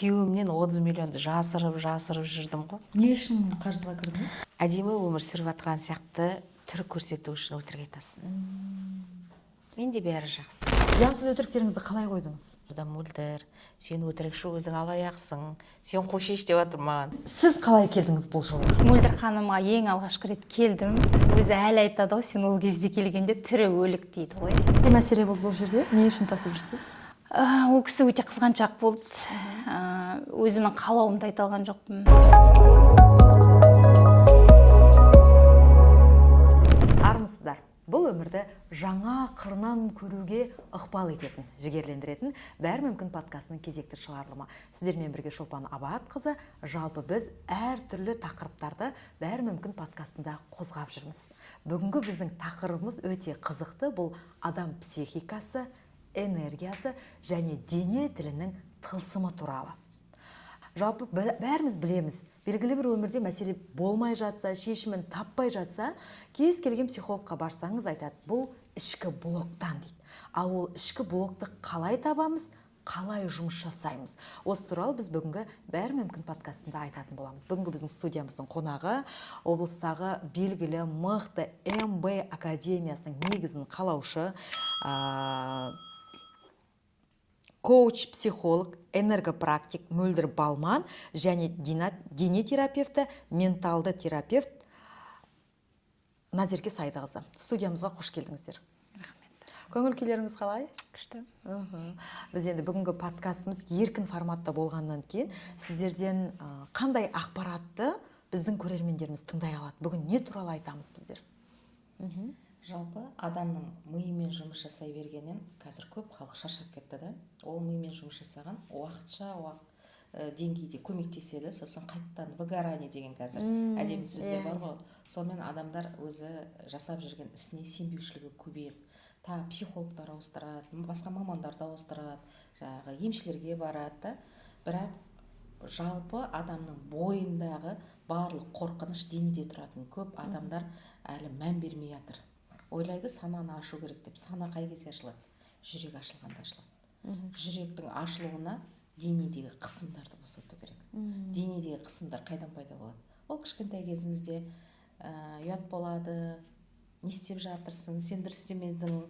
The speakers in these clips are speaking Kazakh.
Күйеуімнен 30 миллионды жасырып жасырып жүрдім ғой. Не үшін қарызға кірдіңіз? Әдемі өмір сүріп жатқан сияқты түр көрсету үшін өтірік айтасың. Менде бәрі жақсы. Зиянсыз өтіріктеріңізді қалай қойдыңыз? Одан Мөлдір, сен өтірікші, өзің алаяқсың, сен қойшеш деп жатыр маған. Сіз қалай келдіңіз бұл жолға? Мөлдір ханымға ең алғашқы рет келдім. Өзі әлі айтады ғой, сен ол кезде келгенде тірі өлік дейді ғой. Не мәселе болды бұл жерде? Не үшін тасып жүрсіз? Ол кісі өте қызғаншақ болды. Өзімнің қалауымды айта алған жоқпын. Армысыздар! Бұл өмірді жаңа қырынан көруге ықпал ететін, жігерлендіретін «Бәрі мүмкін» подкастының кезекті шығарылымы. Сіздермен бірге Шолпан Абатқызы. Жалпы, біз әртүрлі тақырыптарды «Бәрі мүмкін» подкастында қозғап жүрміз. Бүгінгі біздің тақырыбымыз өте қызықты. Бұл адам психикасы, энергиясы және дене тілінің тылсымы туралы. Жалпы, бәріміз білеміз, белгілі бір өмірде мәселе болмай жатса, шешімін таппай жатса, кез келген психологқа барсаңыз, айтады: «Бұл ішкі блоктан», – дейді. Ал ол ішкі блокты қалай табамыз, қалай жұмыс жасаймыз? Осы туралы біз бүгінгі «Бәрі мүмкін» подкастында айтатын боламыз. Бүгінгі біздің студиямыздың қонағы – облыстағы белгілі мықты МБ академиясының негізін қалаушы, коуч, психолог, энергопрактик Мөлдір Балман және дене терапевті, менталды терапевт Назерке Сайдықызы. Студиямызға қош келдіңіздер! Рахмет. Көңіл күйлеріңіз қалай? Күшті. Біз енді бүгінгі подкастымыз еркін форматта болғаннан кейін, сіздерден қандай ақпаратты біздің көрермендеріміз тыңдай алады? Бүгін не туралы айтамыз біздер? Жалпы, адамның миымен жұмыс жасай бергеннен қазір көп халық шаршап кетті да. Ол мимен жұмыс жасаған уақытша деңгейде көмектеседі, сосын қайтадан выгорание деген қазір әдемі сөздер бар ғой. Сонымен адамдар өзі жасап жүрген ісіне сенбеушілігі көбейеді. Тағы психологтар ауыстырады, басқа мамандарды ауыстырады, жаңағы емшілерге барады да. Бірақ жалпы адамның бойындағы барлық қорқыныш денеде тұратын. Көп адамдар әлі мән бермей жатыр. Ойлайды, сананы ашу керек деп. Сана қай кезде ашылады? Жүрек ашылғанда ашылады. Жүректің ашылуына денедегі қысымдарды босату керек. Денедегі қысымдар қайдан пайда болады? Ол кішкентай кезімізде ұят болады, не істеп жатырсың, сен дұрыс істемедің,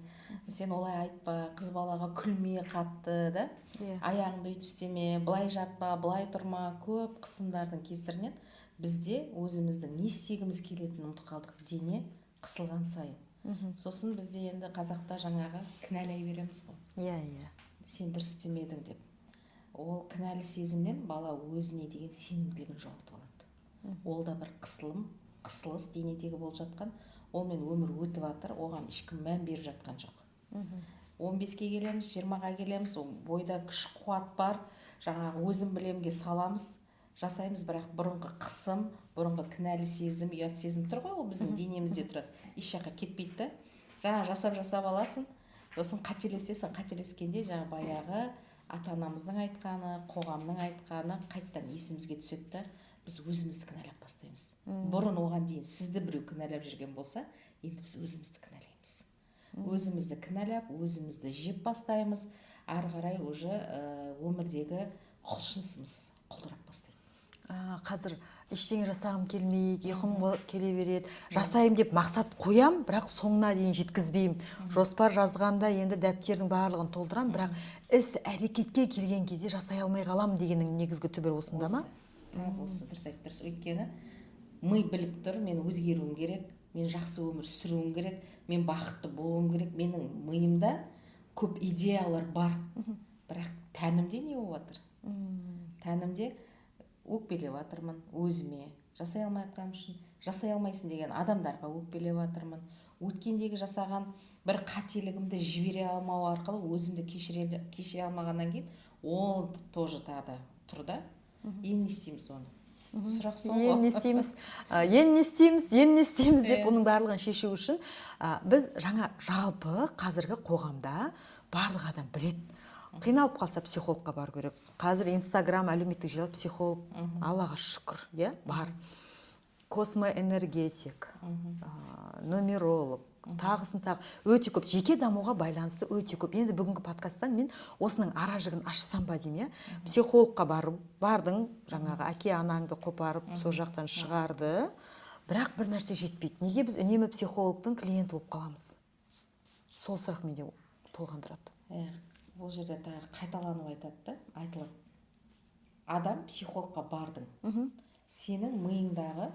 сен олай айтпа, қыз балаға күлме қатты да, аяғыңды өйтіп істеме, былай жатпа, былай тұрма. Көп қысымдардың кесірінен бізде өзіміздің не істегіміз келетінін ұмытып қалдық. Дене қысылған сайын, сосын бізде енді қазақта жаңағы кінәлай береміз ғой, иә иә сен дұрыс істемедің деп. Ол кінәлі сезімнен бала өзіне деген сенімділігін жоғалтып алады. Ол да бір қысылым, қысылыс денедегі болып жатқан. Олмен өмір өтіп жатыр, оған ешкім мән беріп жатқан жоқ. 15-ке келеміз, 20-ға келеміз, ол бойда күш қуат бар, жаңағы өзім білемге саламыз, жасаймыз. Бірақ бұрынғы қысым, бұрынғы кінәлі сезім, ұят сезім тұр ғой. Ол біздің денемізде тұрады, еш жаққа кетпейді да. Жаңа жасап жасап аласың, сосын қателесесің. Қателескенде жаңа баяғы ата анамыздың айтқаны, қоғамның айтқаны қайтадан есімізге түседі да, біз өзімізді кінәлап бастаймыз. Бұрын оған дейін сізді біреу кінәлап жүрген болса, енді біз өзімізді кінәлаймыз. Өзімізді кінәлап, өзімізді жеп бастаймыз. Ары қарай уже өмірдегі құлшынысымыз құлдырап бастайды. Қазір ештеңе жасағым келмейді, ұйқым келе береді. Жасаймын деп мақсат қоям, бірақ соңына дейін жеткізбеймін. Жоспар жазғанда енді дәптердің барлығын толтырамын, бірақ іс әрекетке келген кезде жасай алмай қаламын дегеннің негізгі түбірі осында ма? Осы, тап осы, дұрыс айтып тұрсыз. Өйткені ми біліп тұр: мен өзгеруім керек, мен жақсы өмір сүруім керек, мен бақытты болуым керек. Менің миымда көп идеялар бар, бірақ тәнімде не болып жатыр? Тәнімде өкпелеп жатырмын өзіме жасай алмай жатқаным үшін, жасай алмайсың деген адамдарға өкпелеп жатырмын. Өткендегі жасаған бір қателігімді жібере алмау арқылы өзімді кешіре алмағаннан кейін ол тоже тағы да тұр да. Енді не істейміз оны? Сұрақ сол Енді ғой. Не істейміз? Енді не істейміз, енді не істейміз деп, бұның барлығын шешу үшін біз жаңа, жалпы, қазіргі қоғамда барлық адам біледі: қиналып қалса, психологқа бару керек. Қазір Инстаграм, әлеуметтік желі, психолог, Аллаға шүкір, иә, бар. Космоэнергетик, нумеролог. Тағысын тағы өте көп, жеке дамуға байланысты өте көп. Енді бүгінгі подкасттан мен осының ара жігін ашсам ба деймін, иә. Психологқа барып бардың, жаңағы әке анаңды қопарып, сол жақтан шығарды, бірақ бір нәрсе жетпейді. Неге біз үнемі психологтың клиенті болып қаламыз? Сол сұрақ менде толғандырады. Иә, бұл жерде тағы қайталанып айтады да, айтылады. Адам психологқа бардың, сенің миыңдағы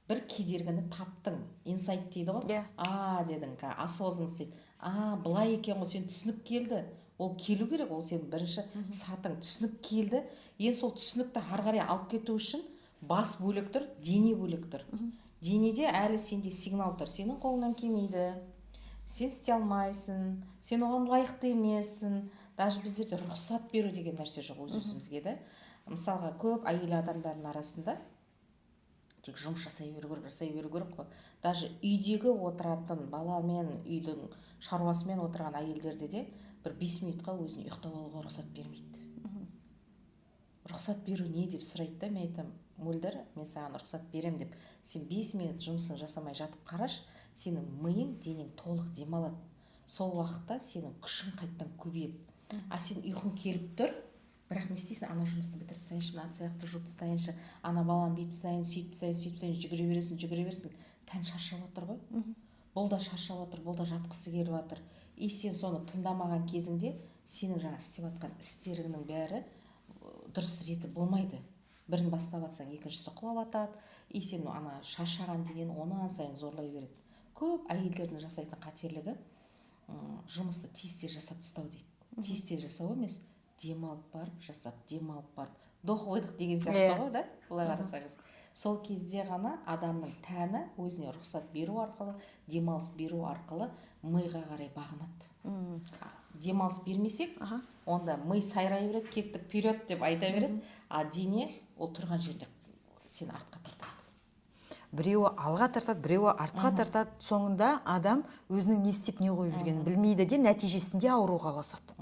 бір кедергіні таптың, инсайт дейді ғой. А дедің, осознанность дейді. А, былай екен ғой, сен түсінік келді. Ол келу керек, ол сенің бірінші сатың, түсінік келді. Енді сол түсінікті ары қарай алып кету үшін бас бөлек тұр, дене бөлек тұр. Денеде әлі сенде сигнал тұр: сенің қолыңнан келмейді, сен істей алмайсың, сен оған лайықты емессің. Даже біздерде рұқсат беру деген нәрсе жоқ өз өзімізге да. Мысалға, көп әйел адамдардың арасында тек жұмыс жасай беру керек, жасай беру керек қой. Даже үйдегі отыратын, баламен, үйдің шаруасымен отырған әйелдерде де бір 5 минутқа өзіне ұйықтап алуға рұқсат бермейді. Рұқсат беру не деп сұрайды да. Мен айтамын: «Мөлдір, мен саған рұқсат беремін деп, сен 5 минут жұмысын жасамай жатып қарашы, сенің миың, денең толық демалады. Сол уақытта сенің күшің қайтадан көбейеді. А сен ұйқың келіп тұр, бірақ не істейсің? Ана жұмысты бітіріп тастайыншы, мына ыдыс аяқты жуып тастайыншы, ана баланы бүйтіп тастайын, сөйтіп тастайын, сөйтіп тастайын», жүгіре бересің, жүгіре бересің. Тән шаршап отыр ғой, бұл да шаршап отыр, бұл да жатқысы келіп жатыр. И сен соны тыңдамаған кезіңде сенің жаңа істеп жатқан істеріңнің бәрі дұрыс реті болмайды. Бірін бастап жатсаң, екіншісі құлап жатады. И сен ана шаршаған денені онан сайын зорлай береді. Көп әйелдердің жасайтын қателігі жұмысты тез тез жасап тастау дейді. Тез тез жасау емес, демалып барып жасап, демалып барып, вдох выдох деген сияқты ғой да. Былай қарасаңыз, сол кезде ғана адамның тәні өзіне рұқсат беру арқылы, демалыс беру арқылы миға қарай бағынады. Демалыс бермесек, онда ми сайрай береді, кеттік, вперед деп айта береді, а дене ол тұрған жерде сені артқа тартады. Біреуі алға тартады, біреуі артқа тартады. Соңында адам өзінің не істеп, не қойып жүргенін білмейді де, нәтижесінде ауруға ұласады.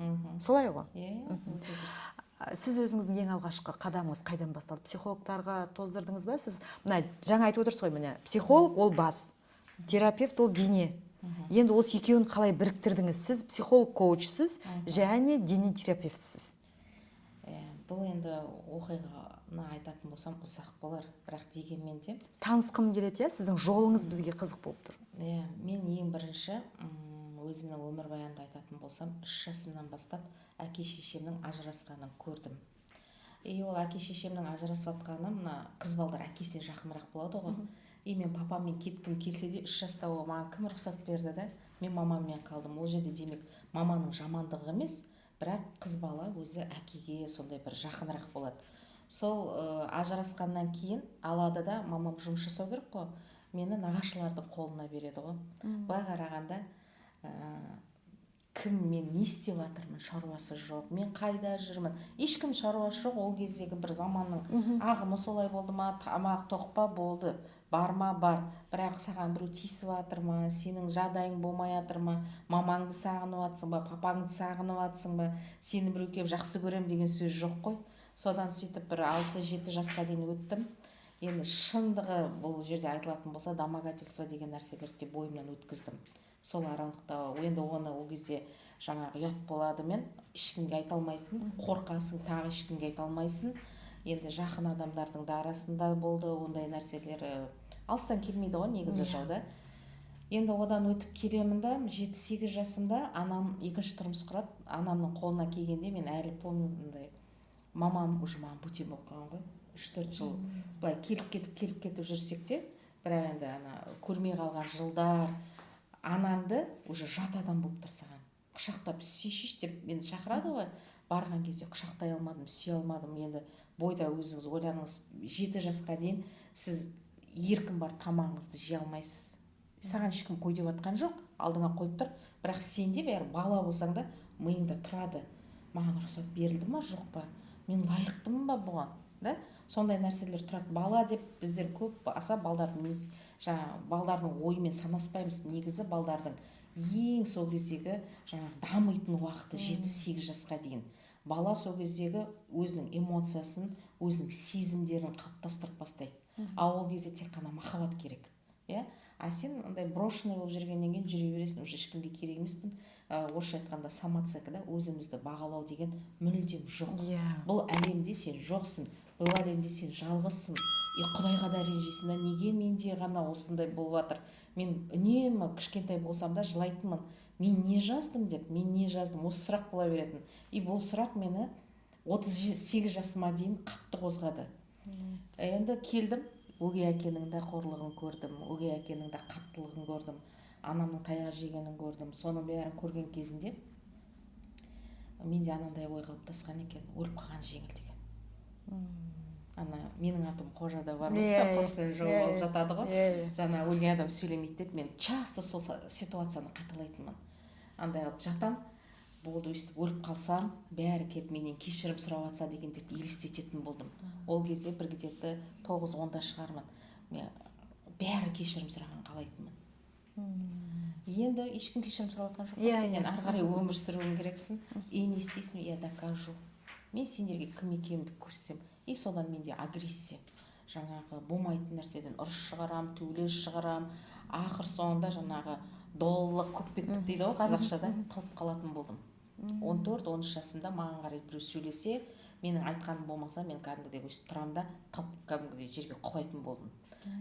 Солай ғой? Иә, өте дұрыс. Сіз өзіңіздің ең алғашқы қадамыңыз қайдан басталды? Психологтарға тоздырдыңыз ба? Сіз мына жаңа айтып отырсыз ғой, міне, психолог ол бас, терапевт ол дене. Енді осы екеуін қалай біріктірдіңіз? Сіз психолог коучсыз және дене терапевтсіз. Иә, бұл енді оқиғаны айтатын болсам, ұзақ болар, бірақ дегенмен де Танысқым келеді, иә, сіздің жолыңыз бізге қызық болып тұр. Иә, мен ең бірінші өзімнің өмірбаянымды айтатын болсам, 3 жасымнан бастап әке шешемнің ажырасқанын көрдім. И ол әке шешемнің ажырасып жатқаны, мына қыз балдар әкесіне жақынырақ болады ғой. И мен папаммен кеткім келсе де, 3 жаста ол маған кім рұқсат берді да, мен мамаммен қалдым ол жерде. Демек, маманың жамандығы емес, бірақ қыз бала өзі әкеге сондай бір жақынырақ болады. Сол ажырасқаннан кейін алады да, мамам жұмыс жасау керек қой, мені нағашылардың қолына береді ғой. Былай қарағанда, кім, мен не істеп жатырмын, шаруасы жоқ, мен қайда жүрмін, ешкім шаруасы жоқ. Ол кездегі бір заманның ағымы солай болды ма, тамақ тоқ па, болды, бар ма, бар, бірақ саған біреу тиісіп жатыр ма, сенің жағдайың болмай жатыр ма, мамаңды сағынып жатсың ба, папаңды сағынып жатсың ба, сені біреу келіп жақсы көрем деген сөз жоқ қой. Содан сөйтіп бір 6-7 жасқа дейін өттім. Енді шындығы бұл жерде айтылатын болса, домогательство деген нәрселерді де бойымнан өткіздім сол аралықта. Енді оны ол кезде жаңағы ұят болады, мен ешкімге айта алмайсың, қорқасың, тағы ешкімге айта алмайсың. Енді жақын адамдардың да арасында болды ондай нәрселер, алыстан келмейді ғой негізі жау да. Енді одан өтіп келемін да, 7-8 жасымда анам екінші тұрмыс құрады. Анамның қолына келгенде, мен әлі помню, мындай мамам уже маған бөтен болып қалған ғой. 3-4 жыл былай келіп кетіп, келіп кетіп жүрсек те, бірақ енді ана көрмей қалған жылдар, анаңды уже жат адам болып тұр саған. Құшақтап сүйші деп мені шақырады ғой, барған кезде құшақтай алмадым, сүйе алмадым. Енді бойда өзіңіз ойланыңыз, 7 жасқа дейін сіз еркін барып тамағыңызды жей алмайсыз. Саған ешкім қой деп жатқан жоқ, алдыңа қойып тұр, бірақ сенде бәрі, бала болсаң да, миыңда тұрады: маған рұқсат берілді ма, жоқ па, мен лайықтымын ба бұған да, сондай нәрселер тұрады. Бала деп біздер көп аса балдардың жаңағы балдардың ойымен санаспаймыз. Негізі балдардың ең сол кездегі жаңағы дамитын уақыты 7-8 жасқа дейін. Бала сол кездегі өзінің эмоциясын, өзінің сезімдерін қалыптастырып бастайды. Ал ол кезде тек қана махаббат керек, иә. А сен андай брошенный болып жүргеннен кейін жүре бересің, уже ешкімге керек емеспін. Орысша айтқанда, самооценка да, өзімізді бағалау деген мүлдем жоқ. Бұл әлемде сен жоқсың, бұл әлемде сен жалғызсың. И құдайға да ренжисің да, неге менде ғана осындай болып жатыр? Мен үнемі кішкентай болсам да жылайтынмын, мен не жаздым деп, мен не жаздым, осы сұрақ бола беретін. И бұл сұрақ мені 38 жасыма дейін қатты қозғады. Енді келдім, өгей әкенің де қорлығын көрдім, өгей әкенің де қаттылығын көрдім, анамның таяқ жегенін көрдім. Соның бәрін көрген кезінде менде анандай ой қалыптасқан екен: өліп қалған жеңіл деген. Ана «Менің атым Қожада» бар емес па, құрсын жауып алып жатады ғой. иә иә Жаңа өлген адам сөйлемейді деп. Мен часто сол ситуацияны қайталайтынмын. Андай қылып жатам, болды, өйстіп өліп қалсам, бәрі келіп менен кешірім сұрап жатса дегендерді елестететін болдым. Ол кезде бір где-то 9-10-да шығармын. Мен бәрі кешірім сұраған қалайтынмын. Енді ешкім кешірім сұрап жатқан жоқ қой. Сен ары қарай өмір сүруің керексің. И не істейсің? Я докажу, мен сендерге кім екенімді көрсетемін. И содан менде агрессия, жаңағы болмайтын нәрседен ұрыс шығарамын, төбелес шығарамын. Ақыр соңында жаңағы доллық, көкпектік дейді ғой қазақшада, қылып қалатын болдым. 14-13 жасымда маған қарай біреу сөйлесе, менің айтқаным болмаса, мен кәдімгідей өйстіп тұрамын да, қылып кәдімгідей жерге құлайтын болдым.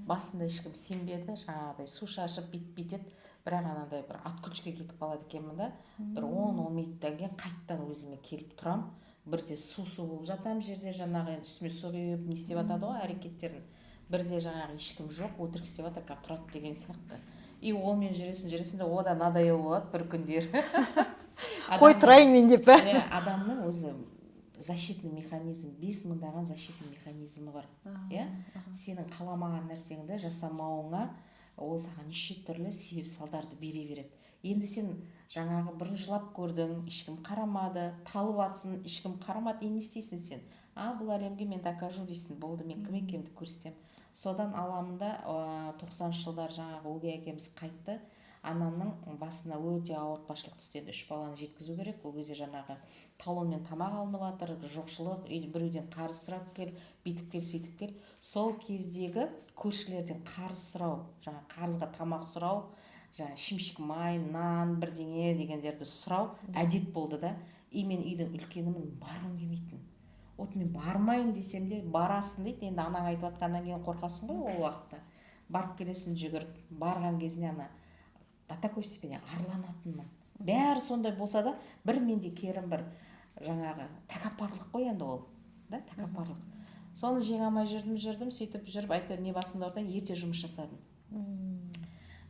Басында ешкім сенбеді, жаңағыдай су шашып, бүйтіп бүйтеді, бірақ анандай бір отключка кетіп қалады екенмін да. Бір 10-10 минуттан кейін қайтадан өзіме келіп тұрамын. Бірде су су болып жатамын жерде, жаңағы енді үстіме су құйып не істеп жатады ғой әрекеттерін. Бірде жаңағы ешкім жоқ, өтірік істеп жатыр, қазір тұрады деген сияқты. И онымен жүресің, жүресің де, одан надоел болады бір күндері. Қой, тұрайын мен деп па? Иә, адамның өзі защитный механизм, бес мыңдаған защитный механизмі бар, иә. Сенің қаламаған нәрсеңді жасамауыңа ол саған неше түрлі себеп салдарды бере береді. Енді сен жаңағы бұрын жылап көрдің, ешкім қарамады, талып жатсың, ешкім қарамады. Енді не істейсің сен? А бұл әлемге мен докажу дейсің, болды, мен кім екенімді көрсетемін. Содан аламын да, 90-жылдары жаңағы өгей әкеміз қайтты. Анамның басына өте ауыртпашылық түсті. Енді үш баланы жеткізу керек. Ол кезде жаңағы талонмен тамақ алынып жатыр, жоқшылық, үй, біреуден қарыз сұрап кел, бүйтіп кел, сөйтіп кел. Сол кездегі көршілерден қарыз сұрау, жаңағы қарызға тамақ сұрау, жаңағы шімшік май, нан, бірдеңе дегендерді сұрау әдет болды да. И мен үйдің үлкенімін, барғым келмейтін. Вот мен бармайын десем де, барасың дейді. Енді анаң айтып жатқаннан кейін қорқасың ғой. Ол уақытта барып келесің жүгіріп. Барған кезінде ана до такой степени арланатынмын. Бәрі сондай болса да, бір менде керім бір жаңағы тәкаппарлық қой енді ол да, тәкаппарлық. Соны жеңе алмай жүрдім, жүрдім. Сөйтіп жүріп, әйтеуір не басымда ортан, ерте жұмыс жасадым.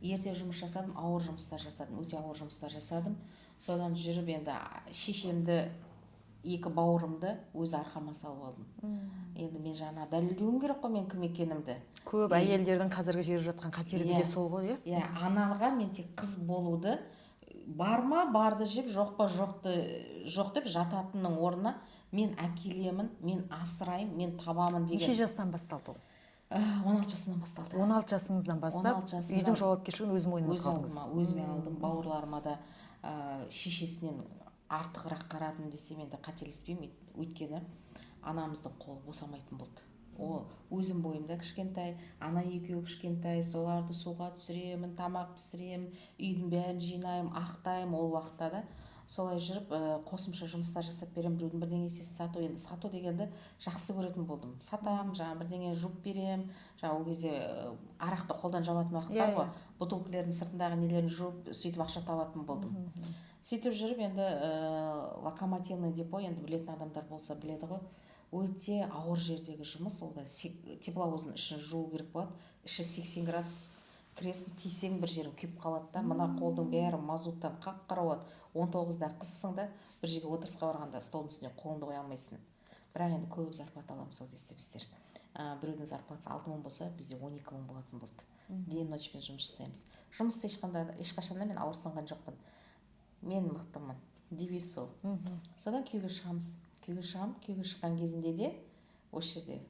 Ерте жұмыс жасадым, ауыр жұмыстар жасадым, өте ауыр жұмыстар жасадым. Содан жүріп енді шешемді, екі бауырымды өз арқама салып алдым. Енді мен жаңа дәлелдеуім керек қой мен кім екенімді. Көп әйелдердің қазіргі жіберіп жатқан қателігі де сол ғой, иә. Иә, анаға мен тек қыз болуды, бар ма барды жеп, жоқ па жоқты жоқ деп жататынның орнына, мен әкелемін, мен асыраймын, мен табамын деген. Неше жастан басталды ол? 16 жасымнан басталды. 16 жасыңыздан бастап 16 жасымнан. Үйдің жауапкершілігін өз өз мойныңызға алдыңыз. алдыма, өзіме алдым. Бауырларыма да шешесінен артығырақ қарадым десем енді қателеспеймін. Өйткені анамыздың қолы босамайтын болды. Ол өзім бойымда кішкентай, ана екеуі кішкентай, соларды суға түсіремін, тамақ пісіремін, үйдің бәрін жинаймын, ақтаймын. Ол уақытта да солай жүріп, қосымша жұмыстар жасап беремін, біреудің бірдеңесін сату. Енді сату дегенді жақсы көретін болдым. Сатамын, жаңағы бірдеңе жуып беремін. Жаңағы ол кезде арақты қолдан жабатын уақыт бар ғой, бутылкалердің сыртындағы нелерін жуып, сөйтіп ақша табатын болдым. Сөйтіп жүріп енді локомотивный депо, енді білетін адамдар болса біледі ғой, өте ауыр жердегі жұмыс ол да. Тепловоздың ішін жуу керек болады. Іші 80 градус, кіресің, тисең, бір жерің күйіп қалады да, мына қолдың бәрі мазуттан қап қара болады. 19-да қызсың да, бір жерге отырысқа барғанда столдың үстіне қолыңды қоя алмайсың. Бірақ енді көп зарплата аламыз ол кезде біздер. Біреудің зарплатасы 6 мың болса, бізде 12 мың болатын болды. День ночьпен жұмыс жасаймыз. Жұмыста ешқандай, ешқашан да мен ауырсынған жоқпын. Мен мықтымын, девиз сол. Содан күйеуге шығамыз, күйеуге шығамын. Күйеуге шыққан кезінде де осы жерде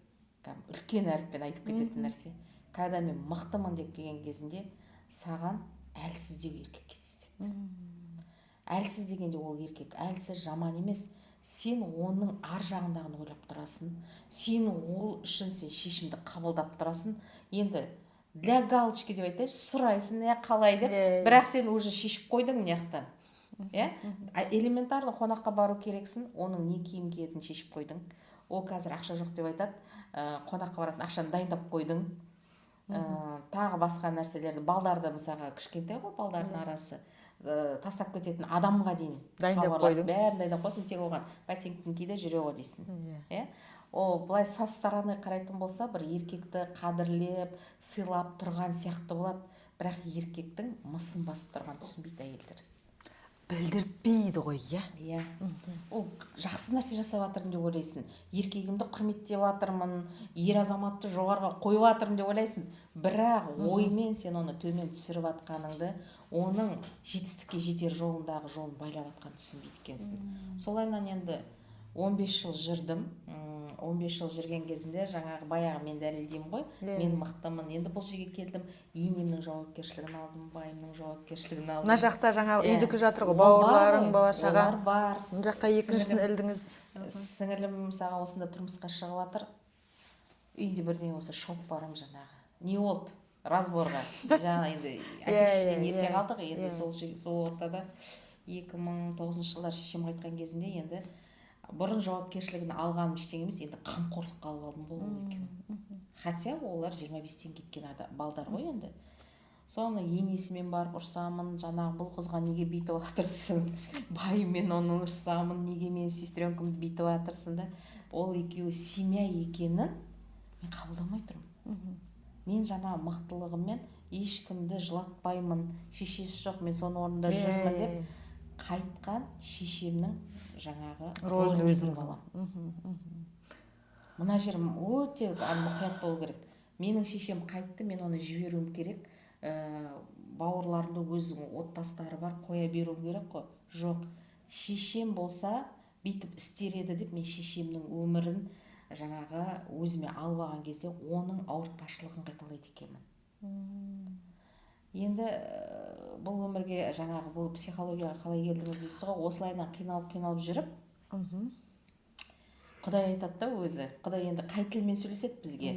кәдімгі үлкен әріппен айтып кететін нәрсе: когда мен мықтымын деп келген кезінде, саған әлсіздеу еркек кездеседі. Әлсіз дегенде, ол еркек әлсіз, жаман емес. Сен оның ар жағындағын ойлап тұрасың, сен ол үшін сен шешімді қабылдап тұрасың. Енді Для галочки деп айтайыншы, сұрайсың, иә, қалай деп. Иә, иә. Бірақ сен уже шешіп қойдың мына жақтан, иә. Элементарно қонаққа бару керексің, оның не киім киетінін шешіп қойдың. Ол қазір ақша жоқ деп айтады, қонаққа баратын ақшаны дайындап қойдың. Тағы басқа нәрселерді, балдарды, мысалға, кішкентай ғой балдардың арасы, тастап кететін адамға дейін Дайындап хабарласып, қойдың. бәрін дайындап қойсың, тек оған ботинкін ки де, жүре ғой дейсің. Иә, ол былай со стороны қарайтын болса, бір еркекті қадірлеп, сыйлап тұрған сияқты болады, бірақ еркектің мысын басып тұрғанын түсінбейді әйелдер. Білдіртпейді ғой, иә. Иә, ол жақсы нәрсе жасап жатырмын деп ойлайсың, еркегімді құрметтеп жатырмын, ер азаматты жоғарыға қойып жатырмын деп ойлайсың, бірақ оймен сен оны төмен түсіріп жатқаныңды, оның жетістікке жетер жолындағы жолын байлап жатқанын түсінбейді екенсің. Солайынан енді 15 жыл жүрдім. 15 жыл жүрген кезінде жаңағы баяғы мен дәлелдеймін ғой, мен мықтымын. Енді бұл жерге келдім, енемнің жауапкершілігін алдым, байымның жауапкершілігін алдым. Мына жақта жаңағы Иә. үйдікі жатыр ғой, Ол бар бауырларың, ғой, бала шаға. Олар бар. Мына жаққа екіншісін ілдіңіз. Сіңілім, мысалға, осында тұрмысқа шығып жатыр. Үйінде бірдеңе болса, шауып барамын жаңағы, не болды, разборға. Жаңа енді әке шешеден ерте қалдық енді. Сол ортада 2009 жылдары шешем қайтқан кезінде, енді бұрын жауапкершілігін алғаным ештеңе емес, енді қамқорлыққа алып алдым ғой ол екеуін, хотя олар 25-тен кеткен балдар ғой. Енді соны енесімен барып ұрсамын, жаңағы бұл қызға неге бүйтіп жатырсың, байыммен оны ұрсамын, неге менің сестренкамды бүйтіп жатырсың да. Ол екеуі семья екенін мен қабылдамай тұрмын. Мен жаңа мықтылығыммен ешкімді жылатпаймын, шешесі жоқ, мен соның орнында жүрмін деп, қайтқан шешемнің жаңағы рөлін рөліне өзіңіз кіріп аламын. Мына жер өте мұқият болу керек. Менің шешем қайтты, мен оны жіберуім керек, бауырларымды, өзінің отбасылары бар, қоя беруім керек қой. Жоқ, шешем болса бүйтіп істер еді деп, мен шешемнің өмірін жаңағы өзіме алып алған кезде, оның ауыртпашылығын қайталайды екенмін. Енді бұл өмірге, жаңағы бұл психологияға қалай келдіңіз дейсіз ғой. Осылайынан қиналып, қиналып жүріп, Құдай айтады да өзі. Құдай енді қай тілмен сөйлеседі бізге?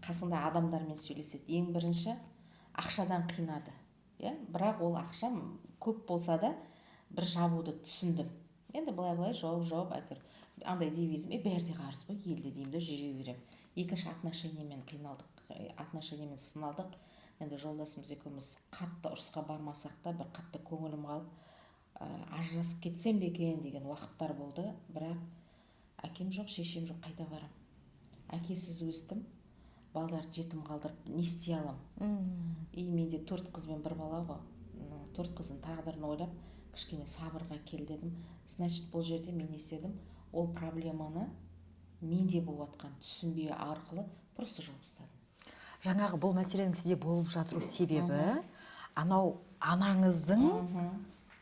Қасында адамдармен сөйлеседі. Ең бірінші ақшадан қинады, иә. Бірақ ол ақша көп болса да, бір жабуды түсіндім. Енді былай былай жауып, жауып, әйтеуір андай девизім: е, бәрі де қарыз ғой елде деймін де, жүре беремін. Екінші, отношениемен қиналдық, отношениемен сыналдық. Енді жолдасымыз екеуміз қатты ұрысқа бармасақ та, бір қатты көңілім қалып, ажырасып кетсем бе екен деген уақыттар болды. Бірақ әкем жоқ, шешем жоқ, қайда барам? Әкесіз өстім, балдарды жетім қалдырып не істей аламын? И менде төрт қыз бен бір бала ғой. Төрт қыздың тағдырын ойлап, кішкене сабырға кел дедім. Значит, бұл жерде мен не істедім? Ол проблеманы менде болып жатқан түсінбеу арқылы просто жауып тастадым. Жаңағы бұл мәселенің сізде болып жатыру себебі анау анаңыздың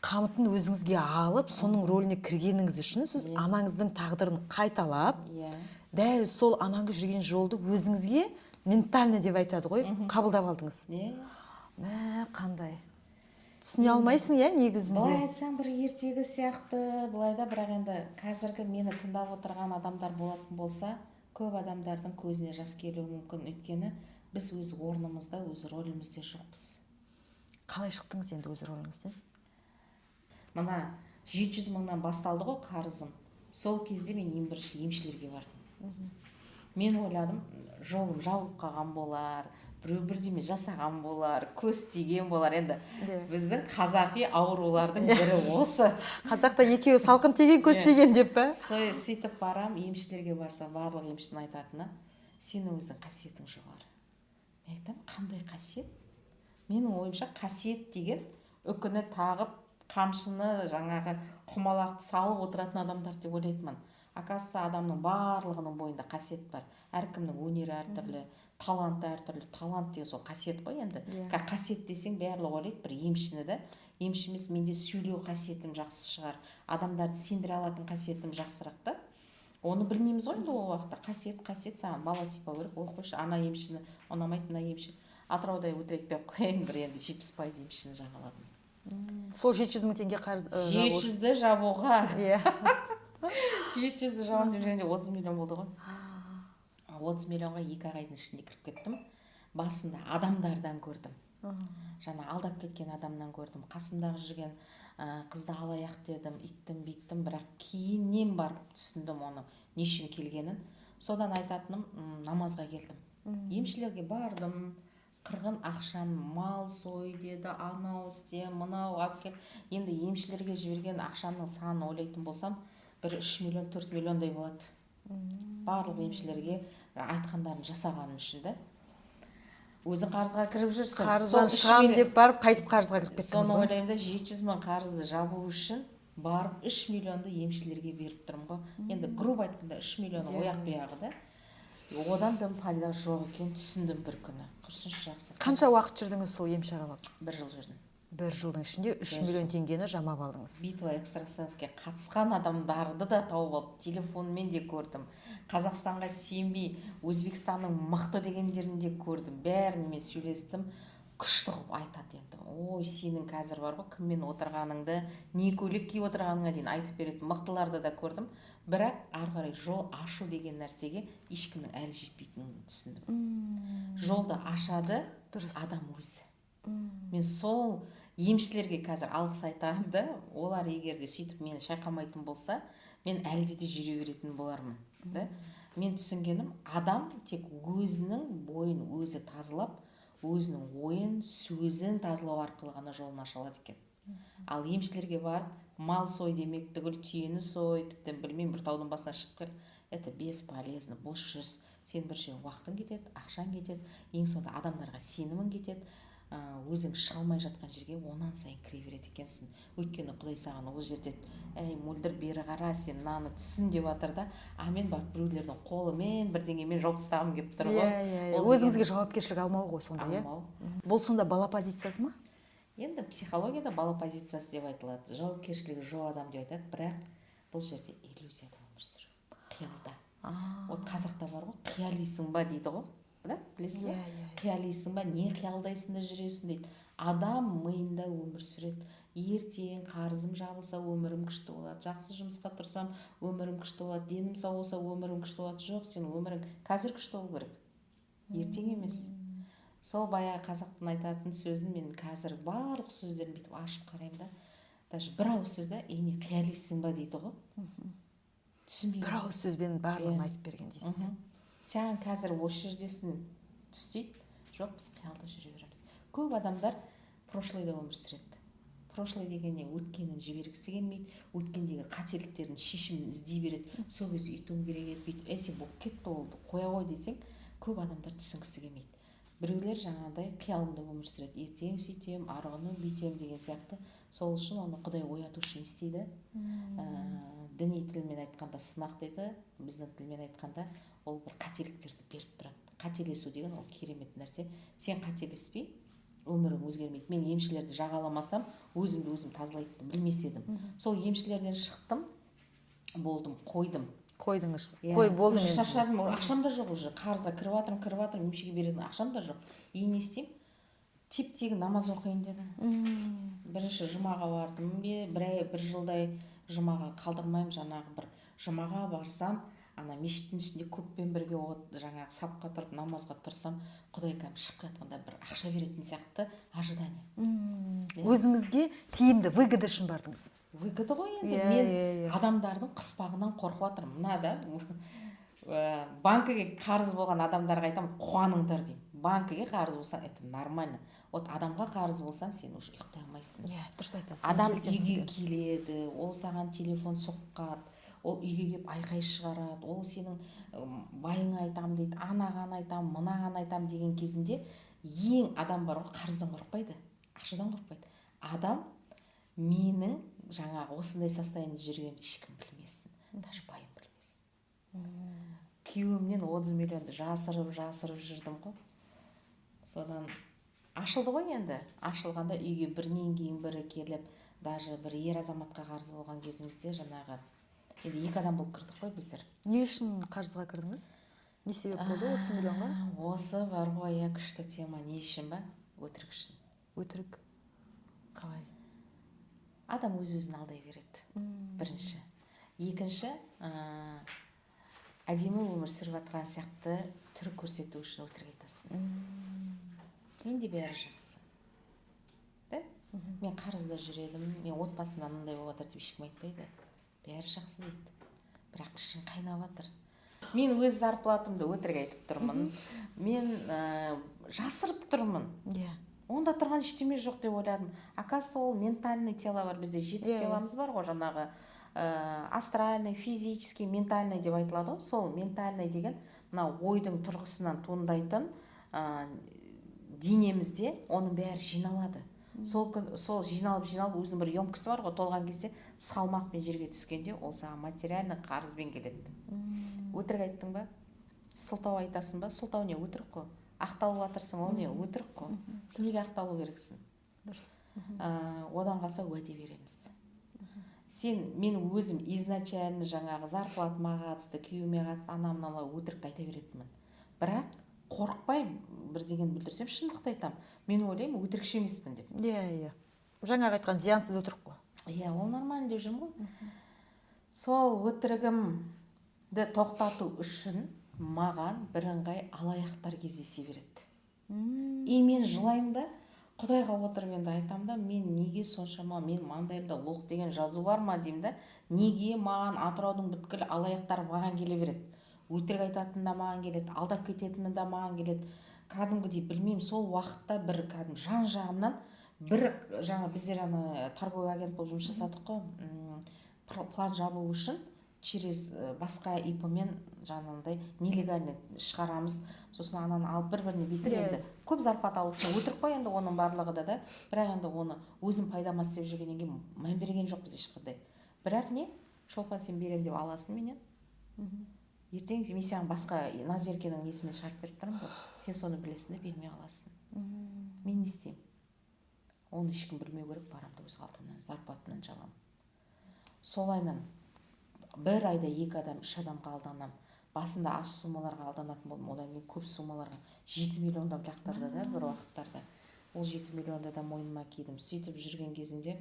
қамытын өзіңізге алып, соның рөліне кіргеніңіз үшін сіз анаңыздың тағдырын қайталап, дәл сол анаңыз жүрген жолды өзіңізге ментально деп айтады ғой, қабылдап алдыңыз. Иә. Мә, қандай түсіне алмайсың, иә, негізінде. Былай айтсаң, бір ертегі сияқты былай да, бірақ енді қазіргі мені тыңдап отырған адамдар болатын болса, көп адамдардың көзіне жас келуі мүмкін, өйткені біз өз орнымызда, өз рөлімізде жоқпыз. Қалай шықтыңыз енді өз рөліңізден? Мына 700 мыңнан басталды ғой қарызым. Сол кезде мен ең бірінші емшілерге бардым. Мен ойладым, жолым жабылып қалған болар, біреу бірдеме жасаған болар, көз тиген болар енді. Біздің қазақи аурулардың бірі осы. Қазақта екеуі салқын тиген, көз тиген деп па? Сөйтіп барам емшілерге. Барсам, барлық емшінің айтатыны: сенің өзің қасиетің жоғары. Мен айтамын: қандай қасиет? Менің ойымша, қасиет деген үкіні тағып, қамшыны, жаңағы құмалақты салып отыратын адамдар деп ойлайтынмын. Оказывается, адамның барлығының бойында қасиет бар. Әркімнің өнері әртүрлі, таланты әртүрлі. Талант деген сол қасиет қой енді. Қасиет десең, барлығы ойлайды бір емшіні да. Емші емес, менде сөйлеу қасиетім жақсы шығар, адамдарды сендіре алатын қасиетім жақсырақ та. Оны білмейміз ғой енді ол уақытта. Қасиет, қасиет, саған бала сипау керек, ой, қойшы, ана емшіні ұнамайды, мына емші. Атырауда өтірік айтпай ақ қояйын, бір енді 70% емшіні жағаладым. Сол 700 000 теңге қарыз жеті жабу. жүзді жабуға. 700-ді жабамын деп жүргенде, 30 миллион болды ғой. 30 миллионға 2 ақ айдың ішінде кіріп кеттім. Басында адамдардан көрдім, жаңа алдап кеткен адамнан көрдім, қасымдағы жүрген қызды алаяқ дедім, иттім, бүйттім. Бірақ кейіннен барып түсіндім оны не үшін келгенін. Содан айтатыным, намазға келдім, емшілерге бардым, қырғын ақшаны, мал сой деді, анау істе, мынау алып кел. Енді емшілерге жіберген ақшамның санын ойлайтын болсам, бір 3 миллион, 4 миллиондай болады, барлық емшілерге айтқандарын жасағаным үшін да. Өзің қарызға кіріп жүрсің. Қарыздан Сол үш шығамын миллион- деп барып, қайтып қарызға кіріп кеттіңіз Соны ғой. ойлаймын да, 700 000 қарызды жабу үшін барып 3 миллионды емшілерге беріп тұрмын ғой. Енді грубо айтқанда, 3 миллион ояқ бұяғы да, одан дым пайда жоқ екенін түсіндім бір күні. Құрсыншы, жақсы. Қанша уақыт жүрдіңіз сол емші аралап? Бір жыл жүрдім. Бір жылдың ішінде үш Бір миллион теңгені жамап алдыңыз. «Битва экстрасенске» қатысқан адамдарды да тауып алып, телефонмен де көрдім, Қазақстанға сенбей Өзбекстанның мықты дегендерін де көрдім, бәрімен сөйлестім. Күшті қылып айтады енді: «Ой, сенің қазір бар ғой, кіммен отырғаныңды, не көйлек киіп отырғаныңа дейін айтып беретін мықтыларды да көрдім». Бірақ ары қарай жол ашу деген нәрсеге ешкімнің әлі жетпейтінін түсіндім. Жолды ашады адам өзі. Мен сол емшілерге қазір алғыс айтамын да. Олар егер де сөйтіп мені шайқамайтын болса, мен әлде де жүре беретін болармын да. Мен түсінгенім, адам тек өзінің бойын өзі тазалап, өзінің ойын, сөзін тазалау арқылы ғана жолын аша алады екен. Ал емшілерге барып, мал сой демек түгіл, түйені сой, тіптен білмеймін, бір таудың басына шығып кел, это бесполезно, бос жүріс. Сен бір жерге уақытың кетеді, ақшаң кетеді, ең соңында адамдарға сенімің кетеді. Өзің шыға алмай жатқан жерге онан сайын кіре береді екенсің, өйткені Құдай саған ол жерде: «Әй, Мөлдір, бері қара, сен мынаны түсін», — деп жатыр да. А мен барып біреулердің қолымен, бірдеңемен жауып тастағым келіп тұр ғой. иә иә Ол Өзіңізге деген жауапкершілік алмау ғой сонда, иә? Алмау. Бұл сонда бала позициясы ма? Енді психологияда бала позициясы деп айтылады, жауапкершілігі жоқ адам деп айтады. Бірақ бұл жерде иллюзияда өмір сүру, қиялда. Вот қазақта бар ғой, «қиялисың ба» дейді ғой да, білесіз ба? Иә, иә. «Қиялисың ба, не қиялдайсың да жүресің?» — дейді. Адам миында өмір сүреді. Ертең қарызым жабылса, өмірім күшті болады, жақсы жұмысқа тұрсам, өмірім күшті болады, денім сау болса, өмірім күшті болады. Жоқ, сен өмірің қазір күшті болу керек, ертең емес. Сол баяғы қазақтың айтатын сөзін мен қазір барлық сөздерін бүйтіп ашып қараймын да, даже бір ауыз сөз да: «Ей, не қиялисың ба?» — дейді ғой. Түсінбеймін. Бір ауыз сөзбен барлығын Иә. айтып берген дейсіз. Сен қазір осы жердесің, түс дейді. Жоқ, біз қиялда жүре береміз. Көп адамдар прошлыйда өмір сүреді. Прошлый деген не? Өткенін жібергісі келмейді, өткендегі қателіктердің шешімін іздей береді. Сол кезде үйтуім керек еді, бүйтіп. Ей, сен, болып кетті, ол, қоя ғой десең, көп адамдар түсінгісі келмейді. Біреулер жаңағыдай қиялында өмір сүреді: ертең сөйтемін, арғы күні бүйтемін деген сияқты. Сол үшін оны Құдай ояту үшін не істейді? Діни тілмен айтқанда, сынақ дейді, біздің тілмен айтқанда, ол бір қателіктерді беріп тұрады. Қателесу деген ол керемет нәрсе. Сен қателеспей, өмірің өзгермейді. Мен емшілерді жағаламасам, өзімді өзім тазалайтынды білмес едім. Сол емшілерден шықтым, болдым, қойдым. Қойдыңыз. Иә, Қой, болды. Уже Мен шаршадым, ақшам да жоқ, уже қарызға кіріп жатырмын, кіріп жатырмын, емшіге беретін ақшам да жоқ. И не істеймін? Теп тегін намаз оқиын дедім. Бірінші жұмаға бардым бе, бір ай, бір жылдай жұмаға қалдырмаймын. Жаңағы бір жұмаға барсам, ана мешіттің ішінде көппен бірге от, жаңағы сапқа тұрып намазға тұрсам, Құдай кәдімгі шығып жатқанда бір ақша беретін сияқты ожидание. Иә. Өзіңізге тиімді, выгода үшін бардыңыз. Выгода ғой енді. Мен иә, иә. адамдардың қыспағынан қорқып жатырмын. Мына да банкіге қарыз болған адамдарға айтамын: «Қуаныңдар», — деймін. Банкіге қарыз болсаң, это нормально. Вот адамға қарыз болсаң, сен уже ұйықтай алмайсың. Иә, дұрыс айтасыз, мен Адам келісемін үйге сізбен. келеді, ол саған телефон соққады, ол үйге келіп айқай шығарады, ол сенің байыңа айтамын дейді, анаған айтамын, мынаған айтамын деген кезінде ең адам бар ғой, қарыздан қорықпайды, ақшадан қорықпайды адам. Менің жаңағы осындай состояние де жүргенімді ешкім білмесін, даже байым білмесін. Күйеуімнен 30 миллионды жасырып жасырып жүрдім ғой. Содан ашылды ғой енді. Ашылғанда үйге бірінен кейін бірі келіп, даже бір ер азаматқа қарыз болған кезімізде, жаңағы енді екі адам болып кірдік қой біздер. Не үшін қарызға кірдіңіз? Не себеп болды 30 миллионға? Осы бар ғой, иә, күшті тема. Не үшін ба? Өтірік үшін. Өтірік қалай? Адам өз өзін алдай береді, бірінші. Екінші, Әдемі өмір сүріп жатқан сияқты түр көрсету үшін өтірік айтасың. Менде бәрі жақсы да, мен қарызда жүр едім, мен отбасымда мынандай болып жатыр деп ешкім айтпайды. Бәрі жақсы дейді, бірақ ішің қайнап жатыр. Мен өз зарплатамды өтірік айтып тұрмын, мен жасырып тұрмын. Онда тұрған ештеме жоқ деп ойладым. Оказывается, ол ментальный тело бар бізде, жеті теломыз бар ғой, жаңағы астральный, физический, ментальный деп айтылады ғой. Сол ментальный деген мына ойдың тұрғысынан туындайтын денемізде оның бәрі жиналады. Сол күн сол жиналып, жиналып, өзінің бір емкості бар ғой, толған кезде салмақпен жерге түскенде, ол саған материальный қарызбен келеді. Өтірік айттың ба, сылтау айтасың ба? Сылтау не? Өтірік қой. Ақталып жатырсың, ол не? Өтірік қой. Сен неге ақталу керексің? Дұрыс. Одан қалса, уәде береміз. Сен, мен өзім изначально жаңағы зарплатама қатысты, күйеуіме қатысты, ана мыналар өтірікті айта беретінмін, бірақ қорықпай бірдеңені бүлдірсем, шындықты айтамын. Мен ойлаймын, өтірікші емеспін деп. Иә иә жаңағы айтқан зиянсыз өтірік қой. Иә, ол нормально деп жүрмін ғой. Сол өтірігімді тоқтату үшін маған бірыңғай алаяқтар кездесе береді. И мен жылаймын да, құдайға отырып енді айтамын да: мен неге соншама, мен маңдайымда лох деген жазу бар ма деймін да, неге маған Атыраудың бүткіл алаяқтары маған келе береді? Өтірік айтатыны да маған келеді, алдап кететіні де маған келеді. Кәдімгідей, білмеймін, сол уақытта бір кәдімгі жан жағымнан бір жаңа біздер ана торговый агент болып жұмыс жасадық қой, план жабу үшін через басқа ИП мен жаңағындай нелегальный шығарамыз, сосын ананы алып, бір біріне бүйтіп. Енді көп зарплата алу үшін өтірік қой енді оның барлығы да. Бірақ енді оны өзім пайдама істеп жүргеннен кейін мән берген жоқпыз ешқандай. Бірақ не, Шолпан, сен беремін деп аласың менен, ертең мен саған басқа Назеркенің несімен шығарып беріп тұрмын ғой, сен соны білесің де, бермей қаласың. Мен не істеймін? Оны ешкім білмеу керек. Барамын да, өз қалтамнан, зарплатамнан жабамын. Солайынан бір айда екі адам, үш адамға алданамын. Басында аз суммаларға алданатын болдым, одан кейін көп суммаларға, 7 миллиондап лақтырды да бір уақыттарда. Ол 7 миллионды да мойныма кидім. Сөйтіп жүрген кезімде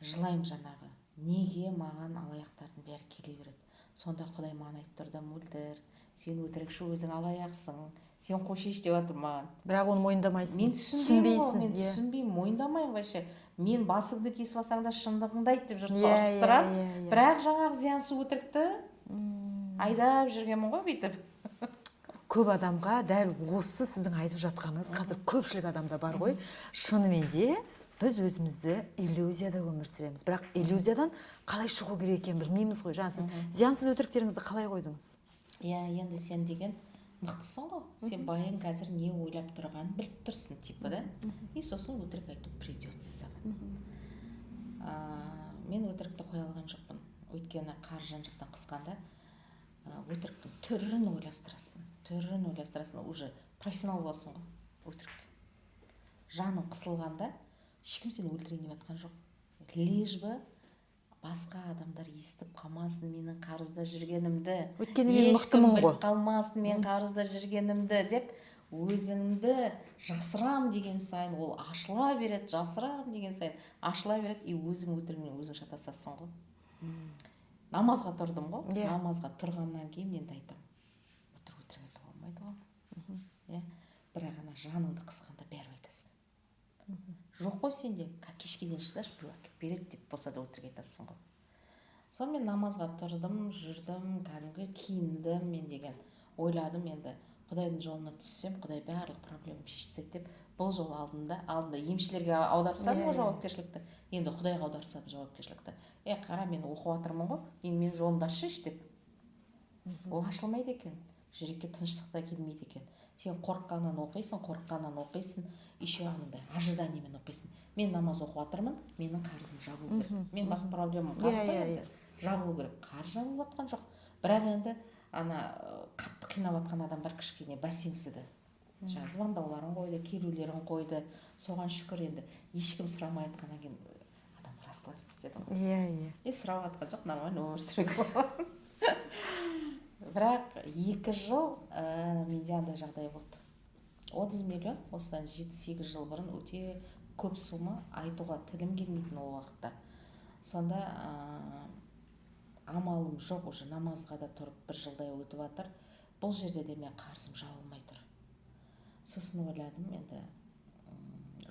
жылаймын жаңағы, неге маған алаяқтардың бәрі келе береді? Сонда құдай маған айтып тұр да: «Мөлдір, сен өтірікші, өзің алаяқсың, сен қойшиш», — деп жатыр маған. Бірақ оны мойындамайсың. Мен түсінбеймін ғой. Түсінбейсің. Мен түсінбеймін, мойындамаймын вообще. Мен басыңды кесіп алсаң да, шындығыңды айт деп жұртқа ұрысып тұрамын. иә, иә. Бірақ жаңағы зиянсыз өтірікті айдап жүргенмін ғой бүйтіп. Көп адамға дәл осы сіздің айтып жатқаныңыз қазір көпшілік адамда бар ғой. Шынымен де, біз өзімізді иллюзияда өмір сүреміз, бірақ иллюзиядан қалай шығу керек екенін білмейміз ғой. Жаңа сіз зиянсыз өтіріктеріңізді қалай қойдыңыз? Иә, енді сен деген мықтысың ғой, сен байың қазір не ойлап тұрғанын біліп тұрсың типа да, и сосын өтірік айту придется саған. Мен өтірікті қоя алған жоқпын, өйткені қаржы жан жақтан қысқанда өтіріктің түрін ойластырасың, түрін ойластырасың, уже профессионал боласың ғой өтіріктен. Жаның қысылғанда ешкім сені өлтірейін деп жатқан жоқ, лишь бы басқа адамдар естіп қалмасын менің қарызда жүргенімді. Өйткені мен Ешкім мықтымын біліп ғой. қалмасын мен қарызда жүргенімді деп, өзіңді жасырам деген сайын ол ашыла береді, жасырам деген сайын ашыла береді, и өзің өтірігіңмен өзің шатасасың ғой. Намазға тұрдым ғой. Намазға тұрғаннан кейін енді айтамын: өтірік, өтірік айтуға болмайды ғой, иә. Бірақ ана жаныңды қысқанда бәрібір айтасың. Жоқ қой сенде, кешке дейін шыдашы, біреу әкеліп береді деп болса да өтірік айтасың ғой. Сонымен намазға тұрдым, жүрдім, кәдімгі киіндім. Мен деген ойладым, енді құдайдың жолына түссем, құдай барлық проблемамды шешіп тастайды деп. Бұл жолы алдында емшілерге аударып тастадым ғой жауапкершілікті, енді құдайға аударып тастадым жауапкершілікті. Е, қара, мен оқып жатырмын ғой, енді менің жолымды ашсайшы деп. Ол ашылмайды екен, жүрекке тыныштық та келмейді екен. Сен қорыққаннан оқисың, қорыққаннан оқисың, еще анандай ожиданиемен оқисың: мен намаз оқып жатырмын, менің қарызым жабылу керек, мен бас проблемам қарыз қой, енді жабылу керек. Қарыз жабылып жатқан жоқ, бірақ енді ана қатты қинап жатқан адамдар кішкене бәсеңсіді, жаңағы звондауларын қойды, келулерін қойды. Соған шүкір. Енді ешкім сұрамай жатқаннан кейін адам расслабиться етеді ғой. иә иә И сұрап жатқан жоқ, нормально өмір сүруге болады. Бірақ 2 жыл менде андай жағдай болды: 30 миллион, осыдан 7-8 жыл бұрын, өте көп сумма, айтуға тілім келмейтін ол уақытта. Сонда Амалым жоқ, уже намазға да тұрып бір жылдай өтіп жатыр, бұл жерде де мен қарызым жабылмай тұр. Сосын ойладым, енді